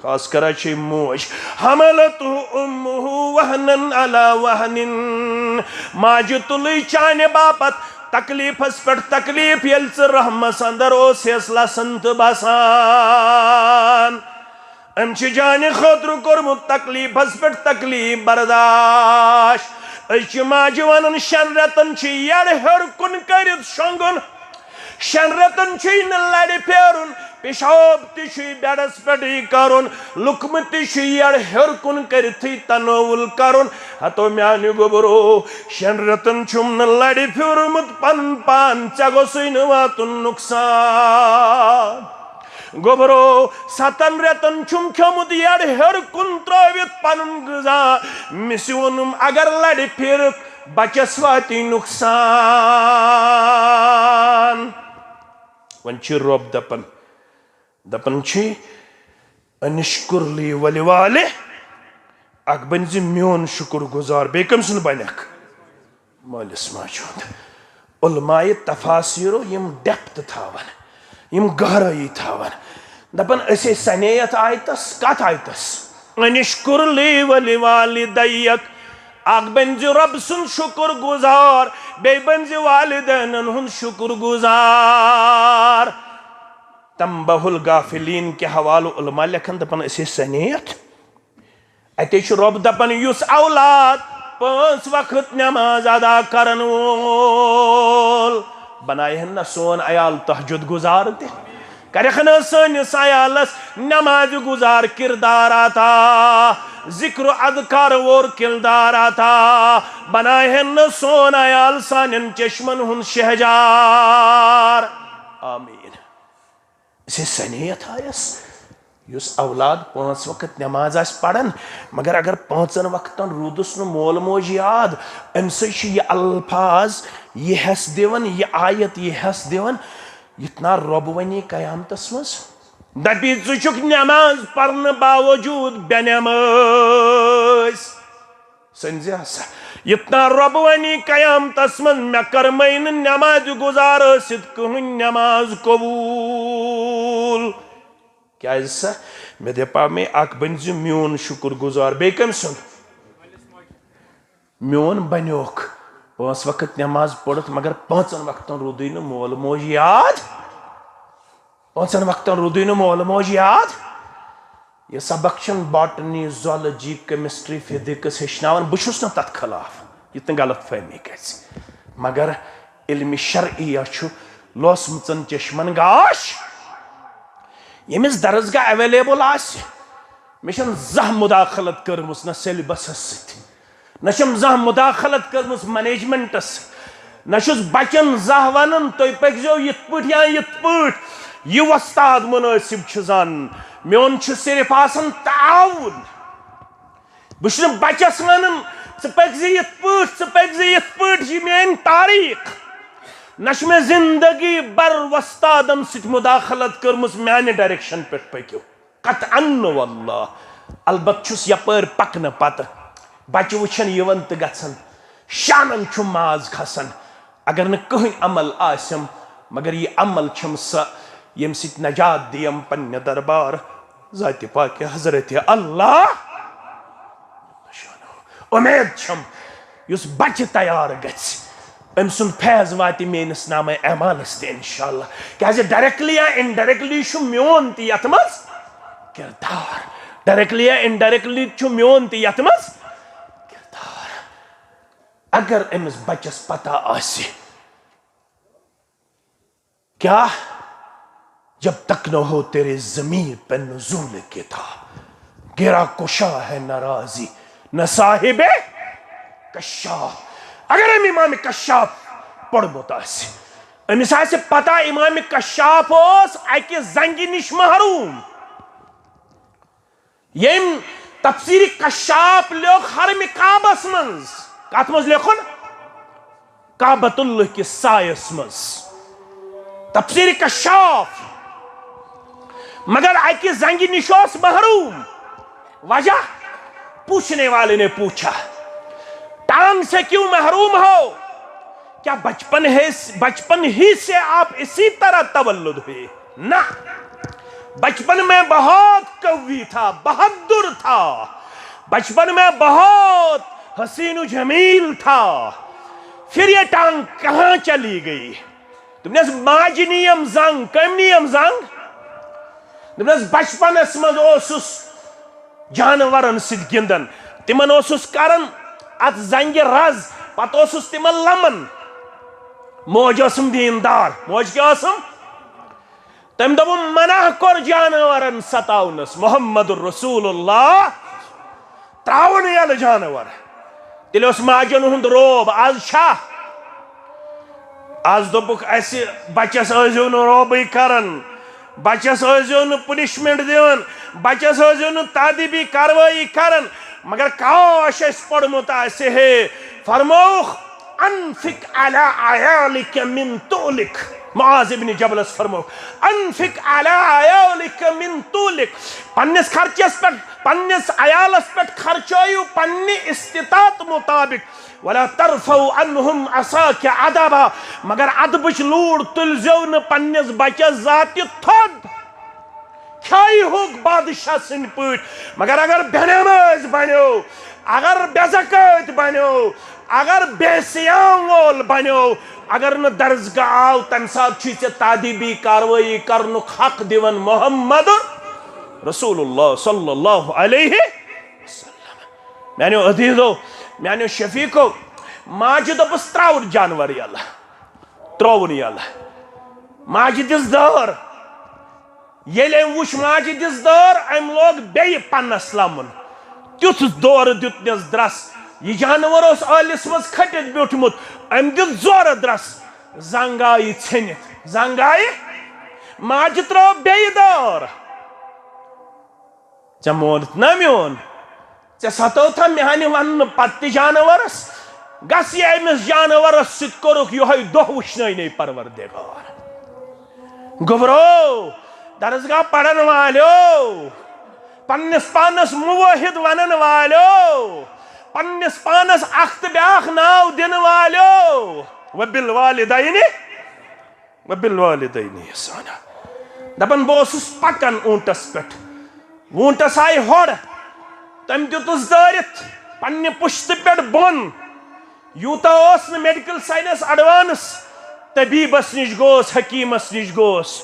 خاص کر چھِ موج۔ حَمَلَتْهُ أُمُّهُ وَهْنًا عَلَى وَهْنٍ۔ ماجہِ تُلٕے چانہِ باپتھ تکلیفس پٮ۪ٹھ تکلیف، ییٚلہِ ژٕ رحمس اندر اوسیس لسن تہٕ بسان۔ أمۍ چھِ جانہِ خٲطرٕ کوٚرمُت تکلیفس پٮ۪ٹھ تکلیف برداشت۔ أسۍ چھِ ماجہِ ونان، شٮ۪ن رٮ۪تن چھِ یٔڈ ہیوٚر کُن کٔرِتھ شۄنٛگُن، شٮ۪ن رٮ۪تن چھُے نہٕ لرِ پھیرُن، پیشاب تہِ چھُے بیڈس پٮ۪ٹھٕے کرُن، لُقمہٕ تہِ چھُے یٔڈ ہیوٚر کُن کٔرِتھٕے تناول کرُن۔ ہتو میانہِ گوٚبرو، شٮ۪ن رٮ۪تن چھُم نہٕ لرِ پھیوٗرمُت پنُن پان، ژےٚ گوٚژھُے نہٕ واتُن نۄقصان۔ گوٚبرو، ستن رٮ۪تن چھُم کھیوٚمُت یٔڈ ہیوٚر کُن ترٲوِتھ پنُن غذا۔ مِسہِ ووٚنُم، اگر لرِ پھیرکھ، بچس واتی نۄقصان۔ وۄنۍ چھِ رۄب دپان، دپان چھِ، "انشکر لی ولوالدیک"، اکھ بٔنۍ زِ میون شُکر گُزار۔ بیٚیہِ کٔمۍ سُنٛد بنکھ؟ مٲلِس ماجہِ ہُنٛد۔ علماء تفاسیرو یِم ڈیپتھ تھاوان، یِم گہرٲیی تھاوان، دپان، أسۍ ٲسۍ سنے یتھ آیتس، کتھ آیتس؟ "انشکر لی ولوالدیک"۔ اکھ بٔنۍ زِ رۄب سُنٛد شُکر گُزار، بیٚیہِ بٔنۍ زِ والدینن ہُنٛد شُکر گُزار۔ تنبیہ الغافلین کہِ حوالہٕ علماء لیکھان، دپان، أسۍ ٲسۍ سنے یتھ۔ اتے چھُ رۄب دپان، یُس اولاد پانٛژھ وقت نماز ادا کرن وول، بنایہن نہ سون عیال تہجد گزار تہِ، کرکھ نہ سٲنِس عیالس نماز گزار کردار عطا، ذکر و اذکار وور کردار عطا، بنایہن نہ سون عیال سانٮ۪ن چشمن ہُنٛد شہجار۔ آمین۔ أسۍ ٲسۍ سنے یتھ آیس۔ یُس اولاد پانٛژھ وقت نماز آسہِ پران، مگر اگر پانٛژن وقتن روٗدُس نہٕ مول موج یاد، أمۍ سۭتۍ چھُ یہِ الفاظ، یہِ حصہٕ دِوان، یہِ آیت، یہِ حصہٕ دِوان، یُتھ نا رۄب ونی قیامتس منٛز، دپی، "ژٕ چھُکھ نماز پرنہٕ باوجود بے نمٲز۔" سنزِ ہسا، یُتھ نا رۄب ونی قیامتس منٛز، "مےٚ کٔرمَے نہٕ نمازِ گُزار ٲسِتھ کٕہٕنۍ نماز قبوٗل۔" کیازِ سا؟ مےٚ دپاو مے اکھ بٔنۍ زِ میون شُکر گُزار۔ بیٚیہِ کٔمۍ سُنٛد؟ میون بنیوکھ۔ پانٛژھ وقت نماز پٔرِتھ، مگر پانٛژن وقتن روٗدُے نہٕ مول موج یاد۔ پانٛژن وقتن روٗدُے نہٕ مول موج یاد۔ یہِ سبق چھُنہٕ باٹنی، زولجی، کیمسٹری، فزکس ہیٚچھناوان۔ بہٕ چھُس نہٕ تتھ خلاف، یُتھ نہٕ غلط فہمی گژھِ۔ مگر علمِ شرعیہ چھُ لوسمٕژن چشمن گاش۔ ییٚمِس درسگاہ اویلیبل آسہِ، مےٚ چھَنہٕ زانٛہہ مداخلت کٔرمٕژ نہ سیلبسس سۭتۍ، نہ چھَم زانٛہہ مداخلت کٔرمٕژ منیجمنٹس سۭتۍ، نہ چھُس بچن زانٛہہ ونان، "تُہۍ پٔکۍزیو یِتھ پٲٹھۍ یا یِتھ پٲٹھۍ"۔ یہِ وۄستاد منٲسب چھُ زانان۔ میون چھُ صرف آسان تعاون۔ بہٕ چھُس نہٕ بچس ونان، "ژٕ پٔکۍ زِ یِتھ پٲٹھۍ، ژٕ پٔکۍ زِ یِتھ پٲٹھۍ"، یہِ میٲنۍ تاریخ۔ نہ چھِ مےٚ زندگی بھر وۄستادن سۭتۍ مداخلت کٔرمٕژ، میانہِ ڈائریکشن پٮ۪ٹھ پٔکِو۔ قطعاً واللہ۔ البتہٕ چھُس یپٲرۍ پکنہٕ پتہٕ بچہٕ وٕچھان یِوان تہٕ گژھان، شانن چھُم ماز کھسان۔ اگر نہٕ کٕہٕنۍ عمل آسٮ۪م، مگر یہِ عمل چھَم سۄ، ییٚمہِ سۭتۍ نجات دِیم پننہِ دربار ذاتِ پاکہِ حضرت اللہ۔ اُمید چھَم، یُس بچہِ تیار گژھِ، أمۍ سُنٛد فیض واتہِ میٲنِس نامہ اعمالس تہِ انشاءاللہ۔ کیازِ ڈائریکٹلی یا انڈائریکٹلی چھُ میون تہِ یتھ منٛز کردار۔ ڈائریکٹلی یا انڈائریکٹلی چھُ میون تہِ یتھ منٛز کردار۔ اگر أمِس بچس پتہ آسہِ، کیا؟ جب تک نہ ہو تیرے ضمیر پہ نزول کتاب، گرا کشا ہے ناراضی نہ صاحب کشاف۔ اگر أمۍ امام کشاف پوٚرمُت آسہِ، أمِس آسہِ پتہ امام کشاف اوس اکہِ زنگہِ نِش محروم۔ ییٚمۍ تفسیر کشاف لیوٚکھ حرم کعبس منٛز۔ کتھ منٛز لیوٚکھُن؟ کعبۃ اللہ کِس سایس منٛز۔ تفسیر کشاف۔ مگر اکہِ زنگہِ نِش اوس محروم۔ وجہ؟ پوچھنے والے نے پوچھا، "ٹانگ سے کیوں محروم ہو؟ کیا بچپن ہے، بچپن ہی سے آپ اسی طرح تولد ہوئے؟" نہ، بچپن میں بہت قوی تھا، بہادر تھا، بچپن میں بہت حسین و جمیل تھا، پھر یہ ٹانگ کہاں چلی گئی؟ دوٚپنس، ماجہِ نِیَم زنگ۔ کٔمۍ نِیَم زنگ؟ دوٚپنس، بچپنس منٛز اوسُس جانورن سۭتۍ گِنٛدان، تِمن اوسُس کران اتھ زنگہِ رز، پتہٕ اوسُس تِمن لمان۔ موج ٲسٕم دیٖندار۔ موج کیٛاہ ٲسٕم؟ تٔمۍ دوٚپُن، "منع کوٚر جانورن ستاونس، محمد رسول اللہ، ترٛاوُن یلہٕ جانور۔" تیٚلہِ اوس ماجن ہُنٛد روب۔ از چھا؟ از دوٚپُکھ اسہِ، بچس ٲسۍزیو نہٕ روبٕے کران، بچس ٲسۍزیو نہٕ پنشمنٹ دِوان، بچس ٲسۍزیو نہٕ تادیبی کاروٲیی کران۔ مگر کاش اسہِ پوٚرمُت آسہِ ہے۔ فرمووُکھ، "انفق علی عیالک من طولک۔" معاذ ابن جبلس فرمووُکھ، "انفق علی عیالک من طولک۔" پننِس خرچس پٮ۪ٹھ، پننِس عیالس پٮ۪ٹھ خرچٲیِو پننہِ استطاعت مطابق۔ "ولا ترفع عنہم عصاک عدبا۔" مگر ادبٕچ لوٗر تُلزیو نہٕ پننِس بچس ذاتہِ تھوٚد۔ کھیہِ ہوٚکھ بادشاہ سٕنٛدۍ پٲٹھۍ، مگر اگر بے نماز بنیو، اگر بے زکٲتۍ بنیو، اگر بے صیام وول بنیو، اگر نہٕ درسگاہ آو، تمہِ ساتہٕ چھُے ژےٚ تادیبی کاروٲیی کرنُک حق دِوان محمد رسول اللہ صلی اللہ علیہ وسلم۔ میانیو عزیزو، میانیو شفیقو، ماجہِ دوٚپُس، "ترٛاوُن جانور یلہٕ، ترٛووُن یلہٕ۔" ماجہِ دِژ دٲر۔ ییٚلہِ أمۍ وُچھ ماجہِ دِژ دٲر، أمۍ لوگ بیٚیہِ پنس لمُن۔ تیُتھ دورٕ دیُتنس درس، یہِ جانور اوس ٲلِس منٛز کھٔٹِتھ بیوٗٹھمُت۔ أمۍ دیُت زورٕ درس، زنگ آیہِ ژھیٚنِتھ، زنگ آیہِ۔ ماجہِ ترٲو بیٚیہِ دٲر۔ ژےٚ مونُتھ نا میون؟ ژےٚ ستٲوتھا میانہِ وننہٕ پتہٕ تہِ جانورس؟ گژھ یہِ أمِس جانورس سۭتۍ کوٚرُکھ یِہوٚے دۄہ وٕچھنٲنی پروردگار۔ گوٚبرو، درسگاہ پرن والیو، پننِس پانس موحد ونن والیو، پننِس پانس اکھ تہٕ بیاکھ ناو دِنہٕ والیو، وبالوالدین وبالوالدین احسانا۔ دپان بہٕ اوسُس پکان اوٗنٹس پٮ۪ٹھ، اوٗنٹس آیہِ ہۄڑ، تٔمۍ دیُتُس دٲرِتھ پننہِ پُشتہٕ پٮ۪ٹھ بۄن۔ یوٗتاہ اوس نہٕ میڈیکل ساینس ایڈوانس، طبیبس نِش گوس، حکیمس نِش گوس۔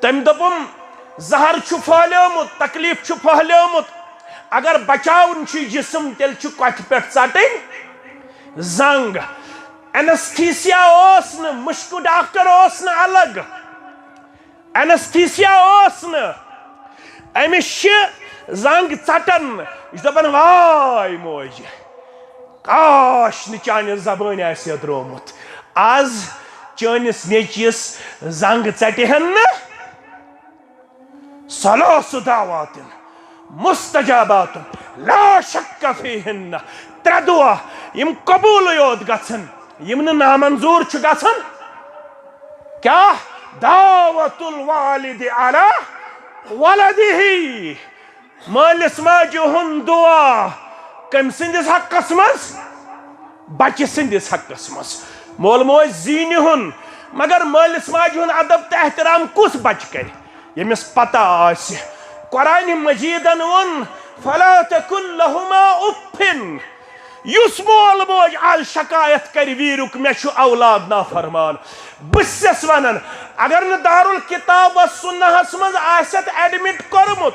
تٔمۍ دوٚپُم، زہر چھُ پھٔہلیومُت، تکلیف چھُ پھٔہلیومُت، اگر بچاوُن چھُ جسم، تیٚلہِ چھُ کۄٹھِ پٮ۪ٹھ ژٹٕنۍ زنگ۔ اینستھیسیا اوس نہٕ، مُشکہٕ ڈاکٹر اوس نہٕ الگ، اینستھیسیا اوس نہٕ۔ أمِس چھِ زنگ ژٹان، یہِ چھُ دپان، واے موجہِ، کاش نہٕ چانہِ زبٲنۍ آسہِ ہے درٛومُت۔ از چٲنِس نیٚچوِس زنگ ژٹہِ ہن نہٕ۔ ثلاث دعوات مستجابات لا شک فیہن، ترٛےٚ دعا یِم قبوٗلٕے یوت گژھن، یِم نہٕ نامنظوٗر چھُ گژھان۔ کیٛاہ؟ دعوت الوالد علی ولدہ، مٲلِس ماجہِ ہُنٛد دُعا۔ کٔمۍ سٕنٛدِس حقس منٛز؟ بچہِ سٕنٛدِس حقس منٛز۔ مول موج زیٖنہِ ہُن، مگر مٲلِس ماجہِ ہُنٛد ادب تہٕ احترام کُس بچہِ کرِ، ییٚمِس پتہ آسہِ؟ قرآنِ مجیدن ووٚن، فلا تقل لہما اف۔ یُس مول موج از شکایت کرِ ویٖرُک، مےٚ چھُ اولاد نافرمان، بہٕ چھسس ونان، اگر نہٕ دارالکتاب و سنہس منٛز آسٮ۪تھ ایڈمٹ کوٚرمُت،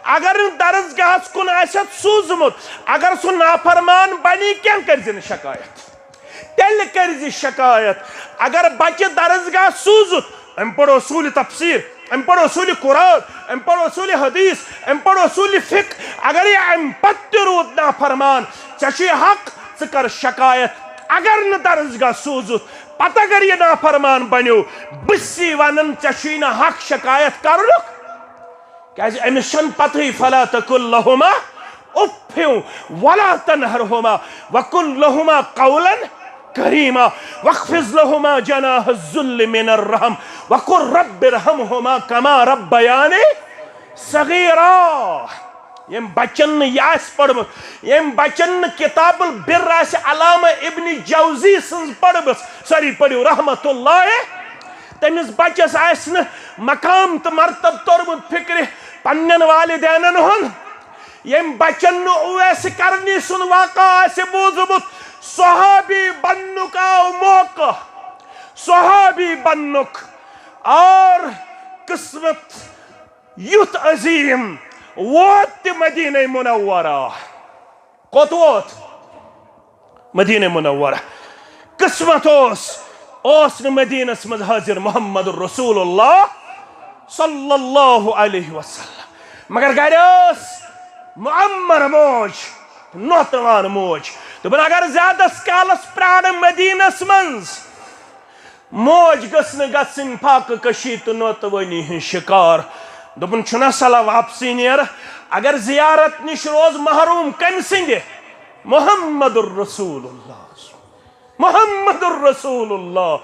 اگر نہٕ درسگاہس کُن آسٮ۪تھ سوٗزمُت، اگر سُہ نافرمان بنی، کینٛہہ کٔرۍ زِ نہٕ شکایت۔ تیٚلہِ کٔرۍ زِ شکایت۔ اگر بچہِ درسگاہ سوٗزُتھ، أمۍ پوٚر اصوٗلِ تفسیٖر، أمۍ پوٚر اصوٗلِ قرآن، أمۍ پوٚر اصوٗلِ حدیث، أمۍ پوٚر اصوٗلِ فقہ، اگر یہِ امہِ پتہٕ تہِ روٗد نافرمان، ژےٚ چھُے حق، ژٕ کر شکایت۔ اگر نہٕ درسگاہ سوٗزُتھ، پتہٕ اگر یہِ نافرمان بنیو، بہٕ چھُسی ونان، ژےٚ چھُے نہٕ حق شکایت کرنُک، کیازِ أمِس چھنہٕ پتہٕے۔ فلا تقل لہما اف ولا تنہرہما وقل لہما قولا کریما واخفض لہما جناح الذل من الرحم وقل رب ارحمہما کما ربیانی صغیرا۔ ییٚمۍ بچن نہٕ یہِ آسہِ پٔرمٕژ، ییٚمۍ بچن نہٕ کتاب البر آسہِ، علامہ ابن جوزی سٕنٛز پٔرمٕژ، سٲری پٔرِو رحمت اللہ، تٔمِس بچس آسہِ نہٕ مقام تہٕ مرتب توٚرمُت فکرِ پننٮ۪ن والدینن ہُنٛد، ییٚمۍ بچن نہٕ اویس کرنی سُنٛد واقعہ آسہِ بوٗزمُت، صحابی بننُک آو موقع، صحابی بننُک۔ اور قسمت یُتھ عظیم ووت تہِ مدینہ منورہ۔ کوٚت ووت؟ مدینہ منورہ۔ قسمت اوس، اوس نہٕ مدینس منٛز حاضر محمد رسول اللہ صلی اللہ علیہ وسلم، مگر گرِ ٲس معمر موج، نوتوان موج۔ دوٚپُن، اگر زیادس کالس پرارٕ مدینس منٛز، موج گٔژھ نہٕ گژھٕنۍ فاقہٕ کشی تہٕ نوتوٲنی ہٕنٛز شکار۔ دوٚپُن، چھُنہ صلاح واپسٕے نیر، اگر زیارت نِش روز محروم۔ کٔمۍ سٕنٛدِ؟ محمد رسول اللہ۔ محمد رسول اللہ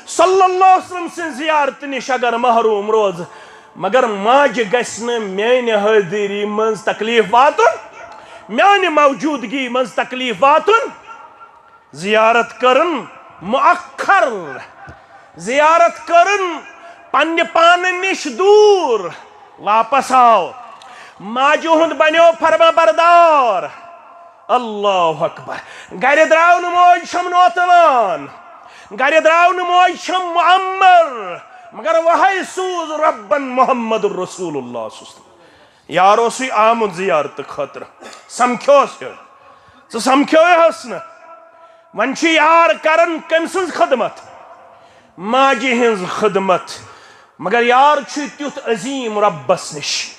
صلی اللہ علیہ وسلم سٕنٛز زیارت نِش اگر محروم روز، مگر ماجہِ گژھِ نہٕ میانہِ حٲضری منٛز تکلیف واتُن، میانہِ موجودگی منٛز تکلیف واتُن۔ زیارت کٔرٕن مؤخر، زیارت کٔرٕن پننہِ پانہٕ نِش دوٗر، واپس آو، ماجہِ ہُنٛد بنیو فرما بردار۔ اللہ اکبر۔ گرِ درٛاو نہٕ موج چھم نوتوان، گرِ درٛاو نہٕ موج چھم معمر، مگر وہے سوٗز رۄبن محمد رسول اللہ صلی اللہ علیہ وسلم۔ یار اوسُے آمُت زیارتہٕ خٲطرٕ، سمکھیوس ہیوٚر۔ ژٕ سمکھیوے ہوس نہٕ۔ وۄنۍ چھُ یار کران کٔمۍ سٕنٛز خدمت؟ ماجہِ ہٕنٛز خدمت۔ مگر یار چھُے تیُتھ عظیٖم رۄبس نِش۔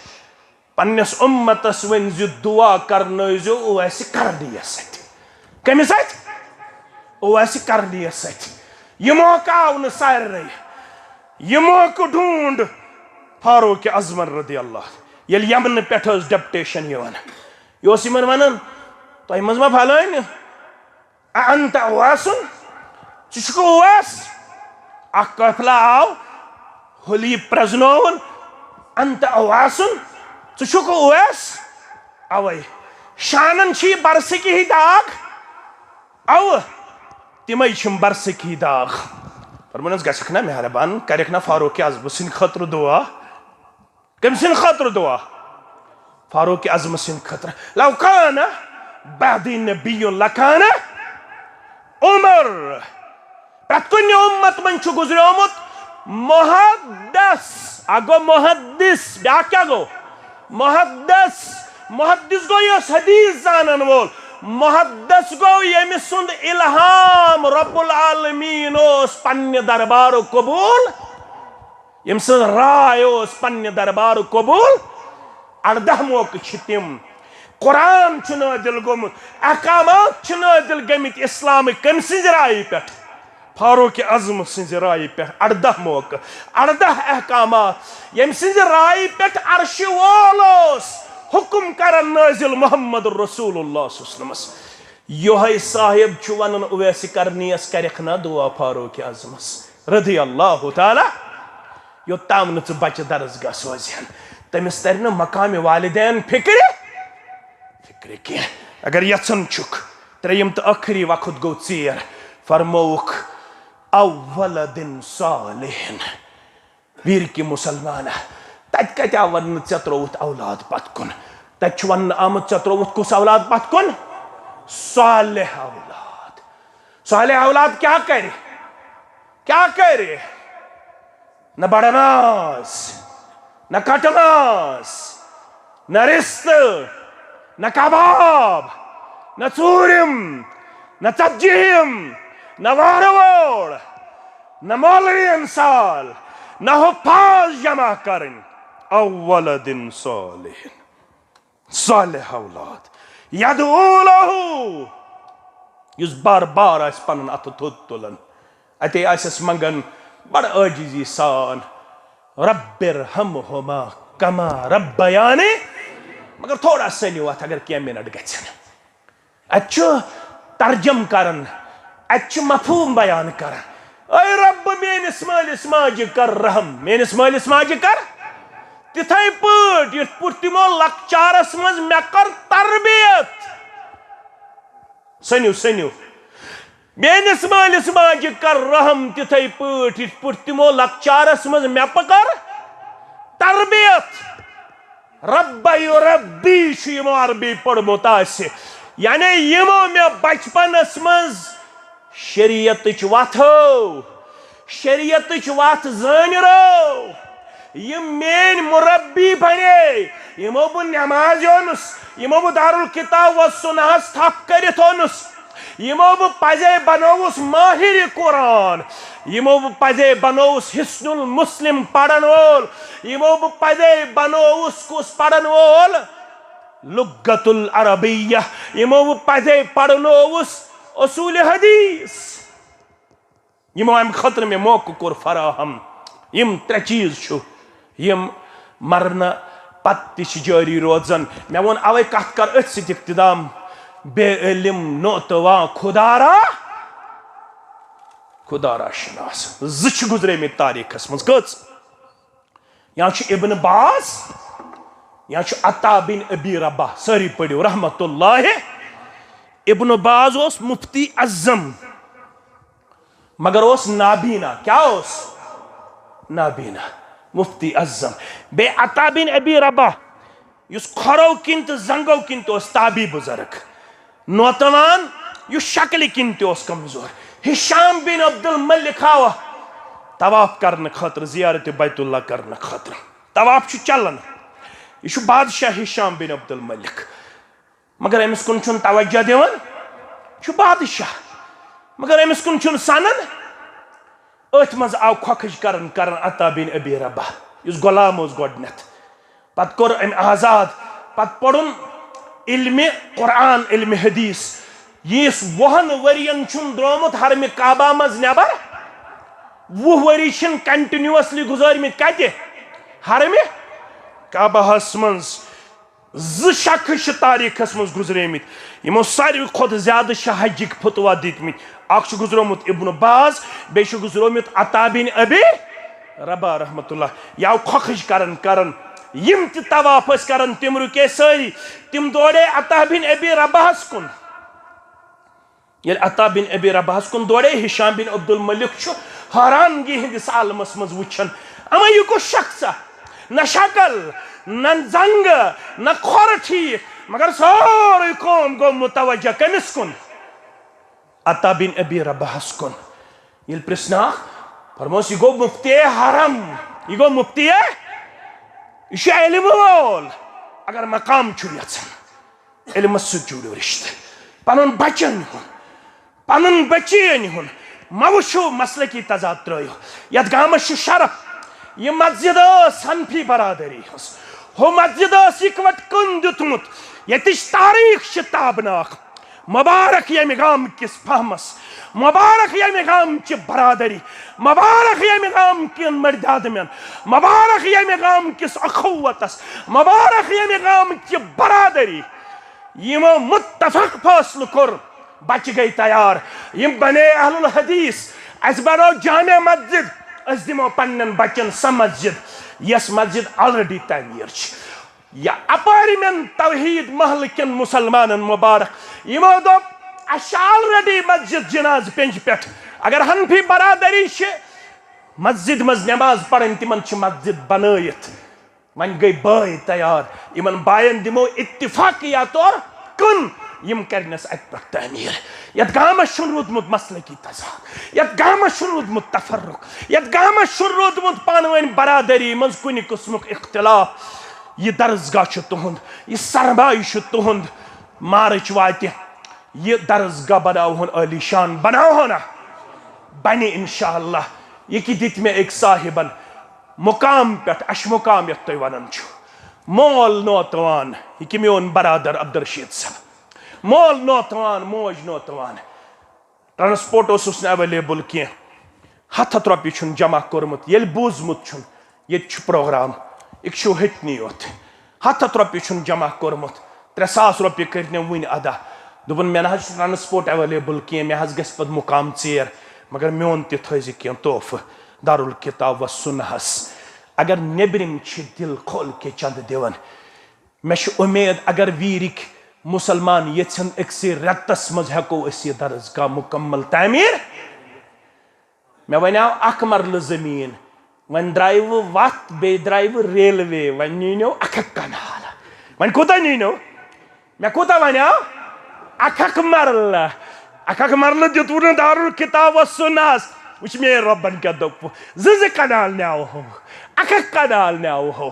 پننِس اُمتس ؤنۍ زِ دُعا کرنٲوۍ زِ اویسہِ قرنیس سۭتۍ۔ کٔمِس سۭتۍ؟ اویسہِ قرنیس سۭتۍ۔ یہِ موقعہٕ آو نہٕ سارنٕے۔ یہِ موقعہٕ ڈھونڈ فاروق اعظمن رضی اللہ۔ ییٚلہِ یمنہٕ پٮ۪ٹھ ٲس ڈیپٹیشن یِوان، یہِ اوس یِمن ونان، "تۄہہِ منٛز ما پھلٲنۍ؟ اَأَنْتَ أُوَیسٌ؟ ژٕ چھُکھ اویس؟" اکھ قٲفلہ آو، حلی پرزنووُن، "اَأَنْتَ أُوَیسٌ؟ ژٕ چھُکھ اویس؟" اوے شانن چھِ یہِ برسٕکی ہی داغ۔ اوٕ، تِمے چھِم برسٕکی داغ۔ فرمونس، گژھکھ نا مہربان، کرکھ نا فاروق اعظم سٕنٛدِ خٲطرٕ دعا؟ کٔمۍ سٕنٛدِ خٲطرٕ دعا؟ فاروق اعظم سٕنٛدِ خٲطرٕ۔ "لو کان بعدی نبی لکان عمر۔" پرٛٮ۪تھ کُنہِ اُمت منٛز چھُ گُزریومُت محدث۔ اکھ گوٚو محدث، بیٛاکھ کیٛاہ گوٚو؟ محدث۔ محدث گوٚو یُس حدیث زانن وول۔ محدث گوٚو ییٚمہِ سُنٛد الہام رب العالمین اوس پننہِ دربارُک قبول، ییٚمہِ سٕنٛز راے اوس پننہِ دربارُک قبول۔ ارداہ موقعہٕ چھِ تِم۔ قرآن چھُ نٲزِل گوٚمُت، احکامات چھِ نٲزِل گٔمٕتۍ اسلامٕکۍ۔ کٔمۍ سٕنٛزِ رایہِ پٮ۪ٹھ؟ فاروق اعظم سٕنٛزِ رایہِ پٮ۪ٹھ ارداہ موقعہٕ، ارداہ احکامات، ییٚمہِ سٕنٛزِ رایہِ پٮ۪ٹھ عرشہِ وول اوس حکم کران نٲزِل محمد رسول اللہ صلی اللہ علیہ وسلمس۔ یۄہے صاحب چھُ ونان اویس قرنیس، کرکھ نا دعا فاروق اعظمس رضی اللہ تعالیٰ، یوٚتام نہٕ ژٕ بچہٕ درسگاہ سوزِہن، تٔمِس ترِ نہٕ مقام والدین فکرِ، فکرِ کینٛہہ۔ اگر یژھان چھُکھ، ترٛیٚیِم تہٕ ٲخری وقت گوٚو ژیر، فرمووُکھ، "او ولد صالح۔" ویٖرکی مسلمانہ، تتہِ کتہِ آو وننہٕ ژےٚ ترووُتھ اولاد پتھ کُن؟ تتہِ چھُ وننہٕ آمُت ژےٚ ترووُتھ کُس اولاد پتھ کُن؟ صالح اولاد۔ صالح اولاد کیٛاہ کرِ؟ کیٛاہ کرِ؟ نہ بڑٕ ماز، نہ کٹہٕ ماز، نہ رستہٕ، نہ کباب، نہ ژوٗرِم، نہ ژتجیٖہِم، نہ وارٕ وول، نہ مولوی انصال، نہ حفاظ جمع کرٕنۍ۔ او ولد صالح، صالح اولاد، یدعو لہ، یُس بار بار آسہِ پنُن اتھٕ تھوٚد تُلان، اتے آسٮ۪س منگان بڑٕ عٲجزی سان، "رب ارحمہما کما ربیانی"، مگر تھوڑا سٔنِو اتھ اگر کینٛہہ منٹ گژھن۔ اتہِ چھُ ترجم کران، اتہِ چھُ مفہوم بیان کران۔ اے رب، میٲنِس مٲلِس ماجہِ کر رحم، میٲنِس مٲلِس ماجہِ کر تِتھے پٲٹھۍ یِتھ پٲٹھۍ تِمو لۄکچارس منٛز مےٚ کٔر تربیت۔ سٔنِو، سٔنِو۔ میٲنِس مٲلِس ماجہِ کر رحم تِتھے پٲٹھۍ یِتھ پٲٹھۍ تِمو لۄکچارس منٛز مےٚ پکر تربیت۔ ربہ یربی چھُ یِمو عربی پوٚرمُت آسہِ، یعنی یِمو مےٚ بچپنس منٛز شریعتٕچ وتھ ہٲو، شریعتٕچ وتھ زٲنۍ رٲو، یِم میٲنۍ مربی بنے، یِمو بہٕ نماز اوٚنُس، یِمو بہٕ دارالکتاب و سنہس تھپھ کٔرِتھ اوٚنُس، یِمو بہٕ پزے بنووُس ماہر قرآن، یِمو بہٕ پزے بنووُس حصن المسلم پرن وول، یِمو بہٕ پزے بنووُس کُس پرن وول؟ لغت العربیہ۔ یِمو بہٕ پزے پرنووُس اصول حدیث۔ یِمو امہِ خٲطرٕ مےٚ موقعہٕ کوٚر فراہم۔ یِم ترٛےٚ چیٖز چھُ، یِم مرنہٕ پتہٕ تہِ چھِ جٲری روزان۔ مےٚ ووٚن اوے کتھ کر أتھۍ سۭتۍ اختتام، بے علم نوتوا خدا را، خدا را شناس۔ زٕ چھِ گُزریمٕتۍ تاریخس منٛز۔ کٔژ؟ یا چھُ ابن باز، یا چھُ عطا بن ابی رباح۔ سٲری پٔرِو رحمت اللہ۔ ابن باز اوس مفتی اعظم، مگر اوس نابینا۔ کیٛاہ اوس؟ نابینا۔ مفتی اعظم۔ بیٚیہِ عطا بن ابی رباح، یُس کھۄرو کِنۍ تہٕ زنٛگو کِنۍ تہِ اوس تابی بُزرگ۔ نوتوان، یُس شکلہِ کِنۍ تہِ اوس کمزور۔ ہشام بن عبد الملک آو طواف کرنہٕ خٲطرٕ، زیارت بیت اللہ کرنہٕ خٲطرٕ۔ طواف چھُ چلان۔ یہِ چھُ بادشاہ ہشام بن عبد الملک۔ مگر أمِس کُن چھُنہٕ توجہ دِوان۔ یہِ چھُ بادشاہ۔ مگر أمِس کُن چھُنہٕ سنان۔ أتھۍ منٛز آو کھۄکھٕج کران کران عطا بن ابی رباح، یُس غلام اوس گۄڈٕنٮ۪تھ۔ پتہٕ کوٚر أمۍ آزاد، پتہٕ پوٚرُن علمِ قرآن، علمِ حدیث۔ ییٖس وُہن ؤرین چھُنہٕ درٛامُت حرمِ کعبہ منٛز نٮ۪بر۔ وُہ ؤری چھِن continuously گُزٲرمٕتۍ کتہِ؟ حرمِ۔ کعبہس منٛز زٕ شخص چھِ تاریخس منٛز گُزریمٕتۍ، یِمو ساروی کھۄتہٕ زیادٕ چھِ حجٕکۍ فتوا دِتمٕتۍ۔ اکھ چھُ گُزرومُت ابن باز، بیٚیہِ چھُ گُزرومُت عطا بن ابی رباح رحمتہ اللہ۔ یہِ آو کھۄکھٕج کران کران، یِم تہِ طواف ٲسۍ کران، تِم رُکے سٲری، تِم دورے عطا بن ابی رباحس کُن۔ ییٚلہِ عطا بن ابی رباحس کُن دورے، ہشام بن عبد الملک چھُ حیرانگی ہٕنٛدِس عالمس منٛز وٕچھان، اما یہِ کُس شخصا؟ نہ شکل، نہ زنٛگہٕ، نہ کھۄر ٹھیٖک، مگر سورُے قوم گوٚو متوجہ کٔمِس کُن؟ عطا بن ابی رباحس کُن۔ ییٚلہِ پرژھناکھ، فرموس، یہِ گوٚو مفتی حرم، یہِ گوٚو مفتی، یہِ چھُ علمہٕ وول۔ اگر مقام چھُ یژھان، علمس سۭتۍ جوڑو رشتہٕ۔ پنُن بچن ہُنٛد، پنُن بچین ہُنٛد مہ وٕچھو مسلکی تضاد ترٲیو۔ یتھ گامس چھُ شرف، یہِ مسجد ٲس حنفی برادری ہٕنٛز۔ ہُہ مسجد ٲس اِکوٹ کُن دیُتمُت۔ ییٚتِچ تاریخ چھِ تابناک۔ مبارک ییٚمہِ گامہٕ کِس فہمس، مبارک ییٚمہِ گامہٕ چہِ برادری، مبارک ییٚمہِ گامہٕ کٮ۪ن مٔردِ آدمٮ۪ن، مبارک ییٚمہِ گامہٕ کِس اخوتس، مبارک ییٚمہِ گامہٕ چہِ برادری۔ یِمو متفق فٲصلہٕ کوٚر، بچہِ گٔے تیار۔ یِم بنے اہل الحدیث، اسہِ بنٲو جامع مسجد، أسۍ دِمو پننٮ۪ن بچن سۄ مسجد، یۄس مسجد already تعمیٖر چھِ۔ یا اپٲرۍ مٮ۪ن توحید محلہٕ کٮ۪ن مسلمانن مبارک، یِمو دوٚپ، اسہِ چھِ already مسجد جناز پنجہِ پٮ۪ٹھ۔ اگر حنفی برادری چھِ مسجد منٛز نماز پرٕنۍ، تِمن چھِ مسجد بنٲیِتھ۔ وۄنۍ گٔے بٲے تیار، یِمن باین دِمو اتفاقیہ طور کُن، یِم کرن اسہِ اتہِ پٮ۪ٹھ تعمیٖر۔ یتھ گامس چھُنہٕ روٗدمُت مسلکی تضاد، یتھ گامس چھُنہٕ روٗدمُت تفرق، یتھ گامس چھُنہٕ روٗدمُت پانہٕ ؤنۍ برادری منٛز کُنہِ قٕسمُک اختلاف۔ یہِ درسگاہ چھُ تُہُنٛد، یہِ سرمایہِ چھُ تُہُنٛد۔ مارچ واتہِ، یہِ درسگاہ بناوہون عٲلی شان، بناوہون نا؟ بنہِ انشاءاللہ۔ یہِ کہِ دِتۍ مےٚ أکۍ صاحبن مقام پٮ۪ٹھ، اَشہِ مقام یَتھ تُہۍ وَنان چھِو۔ مول نوتوان، یہِ کہِ میون برادر عبدالرشید صٲب، مول نوتوان، موج نوتوان۔ ٹرانسپورٹ اوسُس نہٕ ایویلیبل کینٛہہ۔ ہتھ ہتھ رۄپیہِ چھُن جمع کوٚرمُت، ییٚلہِ بوٗزمُت چھُن ییٚتہِ چھُ پروگرام، یہِ چھُ ہیٚتنی یوت۔ ہتھ ہتھ رۄپیہِ چھُن جمع کوٚرمُت، ترٛےٚ ساس رۄپیہِ کٔرۍ مےٚ وُنۍ ادا۔ دوٚپُن، مےٚ نہ حظ چھُ ٹرانسپورٹ ایویلیبل کینٛہہ، مےٚ حظ گژھِ پتہٕ مُقام ژیر، مگر میون تہِ تھٲیزِ کینٛہہ تحفہٕ دارالکتاب و سُنہس۔ اگر نیٚبرِم چھِ دِل کھول کے چندٕ دِوان، مےٚ چھِ اُمید، اگر ویٖرِکۍ مُسلمان یژھن أکسٕے رٮ۪تس منٛز ہٮ۪کو أسۍ یہِ درسگاہ مُکمل تعمیٖر۔ مےٚ وَنیٛاو اکھ مرلہٕ زٔمیٖن، وۄنۍ درٛایہِ وۄنۍ وَتھ، بیٚیہِ درٛایہِ وۄنۍ ریلوے، وۄنۍ نیٖنو اکھ اکھ کنال۔ وۄنۍ کوٗتاہ نیٖنو؟ مےٚ کوٗتاہ وَنیٛاو؟ اکھ اکھ مرلہٕ۔ اکھ اکھ مرلہٕ دیُتوُ نہٕ دارالکتاب و سُنہس۔ وٕچھ میٛٲنۍ رۄبن کیٛاہ دوٚپُو، زٕ زٕ کنال نیٛاوہو، اکھ اکھ کنال نیٛاوہو۔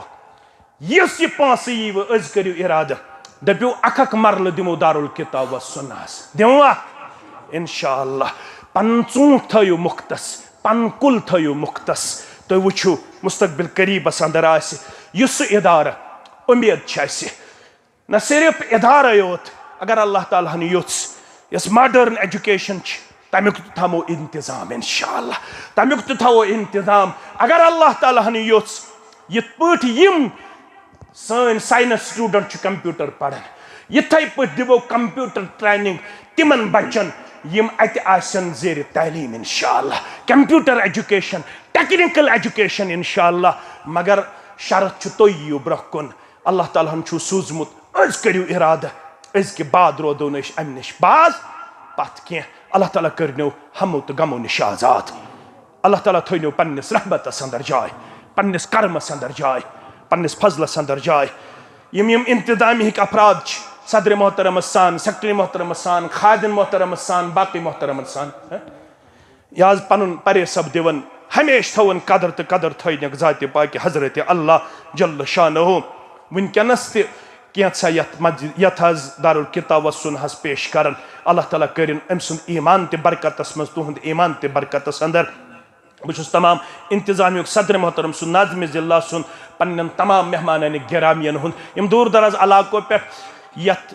یُس یہِ پونٛسہٕ یی وۄنۍ، أزۍ کٔرِو اِرادٕ، دٔپِو، اکھ اکھ مرلہٕ دِمو دارالکتاب و سُنہس۔ دِموا؟ انشاءاللہ۔ پنُن ژوٗنٛٹھ تھٲیِو مُختس، پنُن کُل تھٲیِو مُختس۔ تُہۍ وٕچھِو، مستقبل قریٖبس اندر آسہِ یُس سُہ ادارٕ، اُمید چھِ اَسہِ، نہ صرف ادارے یوت، اگر اللہ تعالیٰ ہن یوٚژھ، یۄس ماڈرن ایجوکیشن چھِ، تمیُک تہِ تھاوو انتظام انشاءاللہ، تمیُک تہِ تھاوو انتظام۔ اگر اللہ تعالیٰ ہن یوٚژھ، یِتھ پٲٹھۍ یِم سٲنۍ ساینس سٹوڈنٹ چھِ کمپیوٹر پران، یِتھے پٲٹھۍ دِمو کمپیوٹر ٹریننگ تِمن بچن، یِم اتہِ آسن زیر تعلیٖم انشاءاللہ، کمپیوٹر ایجوکیشن، ٹیکنیکل ایجوکیشن انشاءاللہ۔ مگر شرط چھُ، تُہۍ یِیِو برونٛہہ کُن۔ اللہ تعالیٰ ہن چھُو سوٗزمُت، أزۍ کٔرِو اِرادٕ، أزۍ کہِ بعد روزو نہٕ أسۍ اَمہِ نِش باز پَتھ کینٛہہ۔ اللہ تعالیٰ کٔرنو ہمو تہٕ غمو نِش آزاد۔ اللہ تعالیٰ تھٲینو پننِس رحمتس اندر جاے، پننِس کرمس اندر جاے، پننِس فضلس اندر جاے۔ یِم یِم انتظامیہٕکۍ افراد چھِ، صدر محترمس سان، سیکرٹری محترمس سان، خادم محترمس سان، باقٕے محترمن سان، ہہ؟ یہِ حظ پنُن پرے سپدِوان، ہمیشہِ تھٲوٕن قدر تہٕ قدر تھٲینکھ ذاتِ پاکہِ حضرت اللہ جل شانہ۔ وٕنکیٚنس تہِ کینٛژھا یتھ مسجد، یتھ حظ دارالکتاب و سُنہس پیش کرن۔ اللہ تعالیٰ کٔرِن أمۍ سُنٛد ایمان تہِ برکتس منٛز، تُہُنٛد ایمان تہِ برکتس اندر۔ بہٕ چھُس تمام انتظامیہُک صدر محترم سُنٛد، ناظم ضلع سُنٛد، پننٮ۪ن تمام مہمانانِ گرامین ہُنٛد، یِم دوٗر دراز علاقو پٮ۪ٹھ یتھ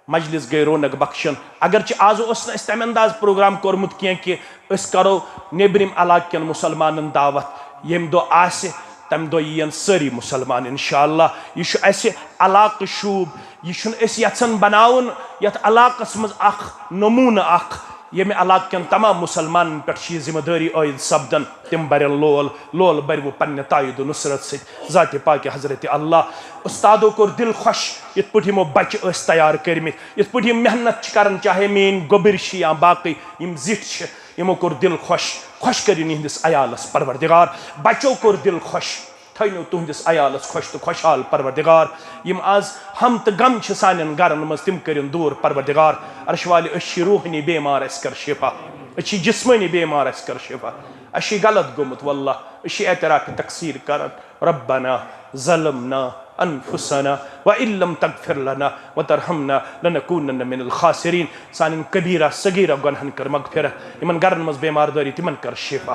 مجلس گٔے رونق بخشن۔ اگرچہ آز اوس نہٕ اسہِ تمہِ انداز پروگرام کوٚرمُت کینٛہہ کہِ أسۍ کرو نیبرِم علاقہٕ کٮ۪ن مسلمانن دعوت۔ ییٚمہِ دۄہ آسہِ، تَمہِ دۄہ یِیَن سٲری مُسلمان اِنشاءاللہ۔ یہِ چھُ اَسہِ علاقہٕ شوٗب، یہِ چھُنہٕ أسۍ یَژھان بَناوُن یَتھ علاقَس منٛز اَکھ نموٗنہٕ اَکھ، ییٚمہِ علاقہٕ کٮ۪ن تمام مُسلمانَن پٮ۪ٹھ چھِ یہِ ذمہٕ دٲری عٲیِد سَپدان، تِم بَرن لول، لول بَرِوٕ پنٛنہِ تایید و نُصرت سۭتۍ، ذاتِ پاکہِ حضرتِ اللہ۔ اُستادو کوٚر دِل خۄش، یِتھ پٲٹھۍ یِمو بَچہٕ ٲسۍ تیار کٔرمٕتۍ، یِتھ پٲٹھۍ یِم محنت چھِ کَران، چاہے میٛٲنۍ گوٚبٕرۍ چھِ یا باقٕے یِم زِٹھۍ چھِ، یِمو کوٚر دِل خۄش۔ خۄش کٔرِن یِہنٛدِس عیالَس پروردگار۔ بَچو کوٚر دِل خۄش۔ تھٲینو تُہنٛدِس عیالَس خۄش تہٕ خۄشحال پروردگار۔ یِم آز ہم تہٕ غم چھِ سانٮ۪ن گَرَن منٛز، تِم کٔرِن دوٗر پروردگار۔ عرش والہِ، أسۍ چھِ روحٲنی بیمار، اَسہِ کر شفا۔ أسۍ چھِ جسمٲنی بیمار، اَسہِ کر شفا۔ اَسہِ چھِ غلط گوٚمُت واللہ، أسۍ چھِ اعتراف تقصیر کران۔ ربنا ظلمنا انفسنا وان لم تغفر لنا وترحمنا لنکونن من الخاسرین۔ سانٮ۪ن کبیرہ صغیرہ گۄنہَن کر مغفرت۔ یِمَن گَرَن منٛز بیمار دٲری، تِمَن کر شفا۔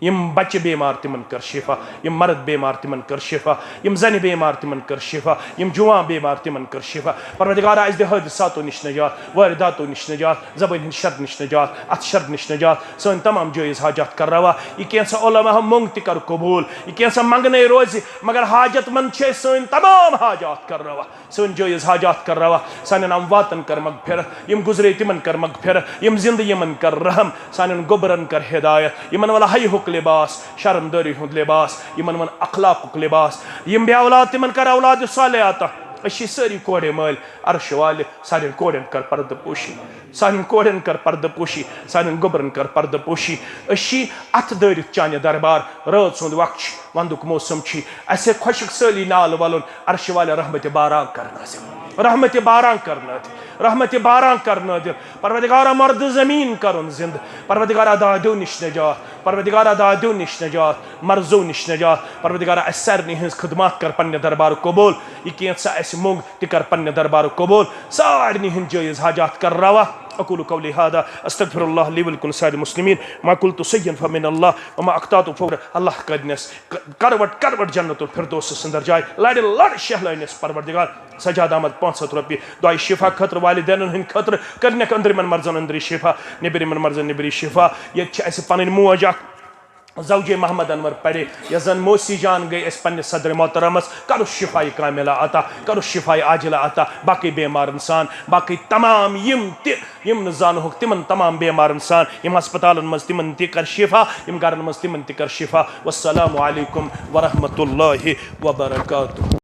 یِم بَچہٕ بیمار، تِمَن کر شفا۔ یِم مرد بیمار، تِمَن کر شفا۔ یِم زَنہِ بیمار، تِمَن کر شفا۔ یِم جوان بیمار، تِمَن کر شفا۔ پروردگارا، اَسہِ دِ حٲدثاتو نِش نجات، وٲرِداتو نِش نجات، زبٲنۍ ہِنٛدِ شرٕ نِش نجات، اَتھٕ شرٕ نِش نجات۔ سٲنۍ تمام جٲیز حاجات کر روا۔ یہِ کینٛژھا علماء منٛگ، تہِ کر قبول۔ یہِ کینٛژھا منٛگنے روزِ، مگر حاجت مند چھِ أسۍ، سٲنۍ تمام حاجات کر روا۔ سٲنۍ جٲیز حاجات کر روا۔ سانٮ۪ن امواتن کر مغفرت، یِم گُزرے تِمن کر مغفرت، یِم زِندٕ یِمن کر رحم، سانٮ۪ن گوٚبرن کر ہدایت، یِمن وَن حیاہُک لباس، شرمدٲری ہُنٛد لباس، یِمن وَن اخلاقُک لباس، یِم بے اولاد تِمن کر اولاد صالحہ عطا۔ أسۍ چھِ سٲری کورِ مٲلۍ، عرش والہِ، سانٮ۪ن کورٮ۪ن کر پردٕ پوشی، سانٮ۪ن کورٮ۪ن کر پردٕ پوشی، سانٮ۪ن گوٚبرن کر پردٕ پوشی۔ أسۍ چھِ اتھٕ دٲرِتھ چانہِ دربار، رٲژ ہُنٛد وقت چھُ، ونٛدُک موسم چھُ، اسہِ خۄشک سٲلی نال ولُن، عرش والہِ رحمتِ باران کر نازل، رحمتِ باران کر نازل، رحمتِ باران کر نازل۔ پروردگارا، مردٕ زمین کرُن زندٕ، پروردگارا، دادیو نِش نجات، پروردگارا، دادیو نِش نجات، مرضو نِش نجات۔ پروردگارا، اسہِ سارنٕے ہٕنٛز خدمات کر پننہِ دربار قبول، یہِ کینٛژھا اسہِ موٚنگ، تہِ کر پننہِ دربار قبول، سارنٕے ہٕنٛدۍ جٲیز حاجات کر روا۔ اقول قولی هذا، استغفر الله لي ولكم سائر المسلمين، ما قلت صحيحا فمن الله، وما اخطأت فهو۔ اللہ کٔرنس ک-، کروٹ کروٹ جنت الفردوس اندر جاے، لڑِ لڑ شہلٲنس پروردگار۔ سجاد احمد، پانٛژھ ہتھ رۄپیہِ، دعائے شفا خٲطرٕ، والدینن ہٕنٛدِ خٲطرٕ کٔرنکھ أنٛدرِمن مرضن أنٛدری شفا، نیٚبرِمن مرضن نیٚبری شفا۔ ییٚتہِ چھِ اسہِ پنٕنۍ موج اکھ، زوجے محمد انور پرے، یۄس زن موسی جان گٔے اسہِ پننِس صدر محترمس، کرُس شفاء کاملہ عطا، کرُس شفاء عاجلہ عطا، باقی بیمارن سان، باقی تمام یِم تہِ، یِم نہٕ زانہوکھ، تِمن تمام بیمارن سان، یِم ہسپتالن منٛز، تِمن تہِ کر شفا، یِم گرن منٛز، تِمن تہِ کر شفا۔ والسلام علیکم ورحمۃ اللہ وبرکاتہ۔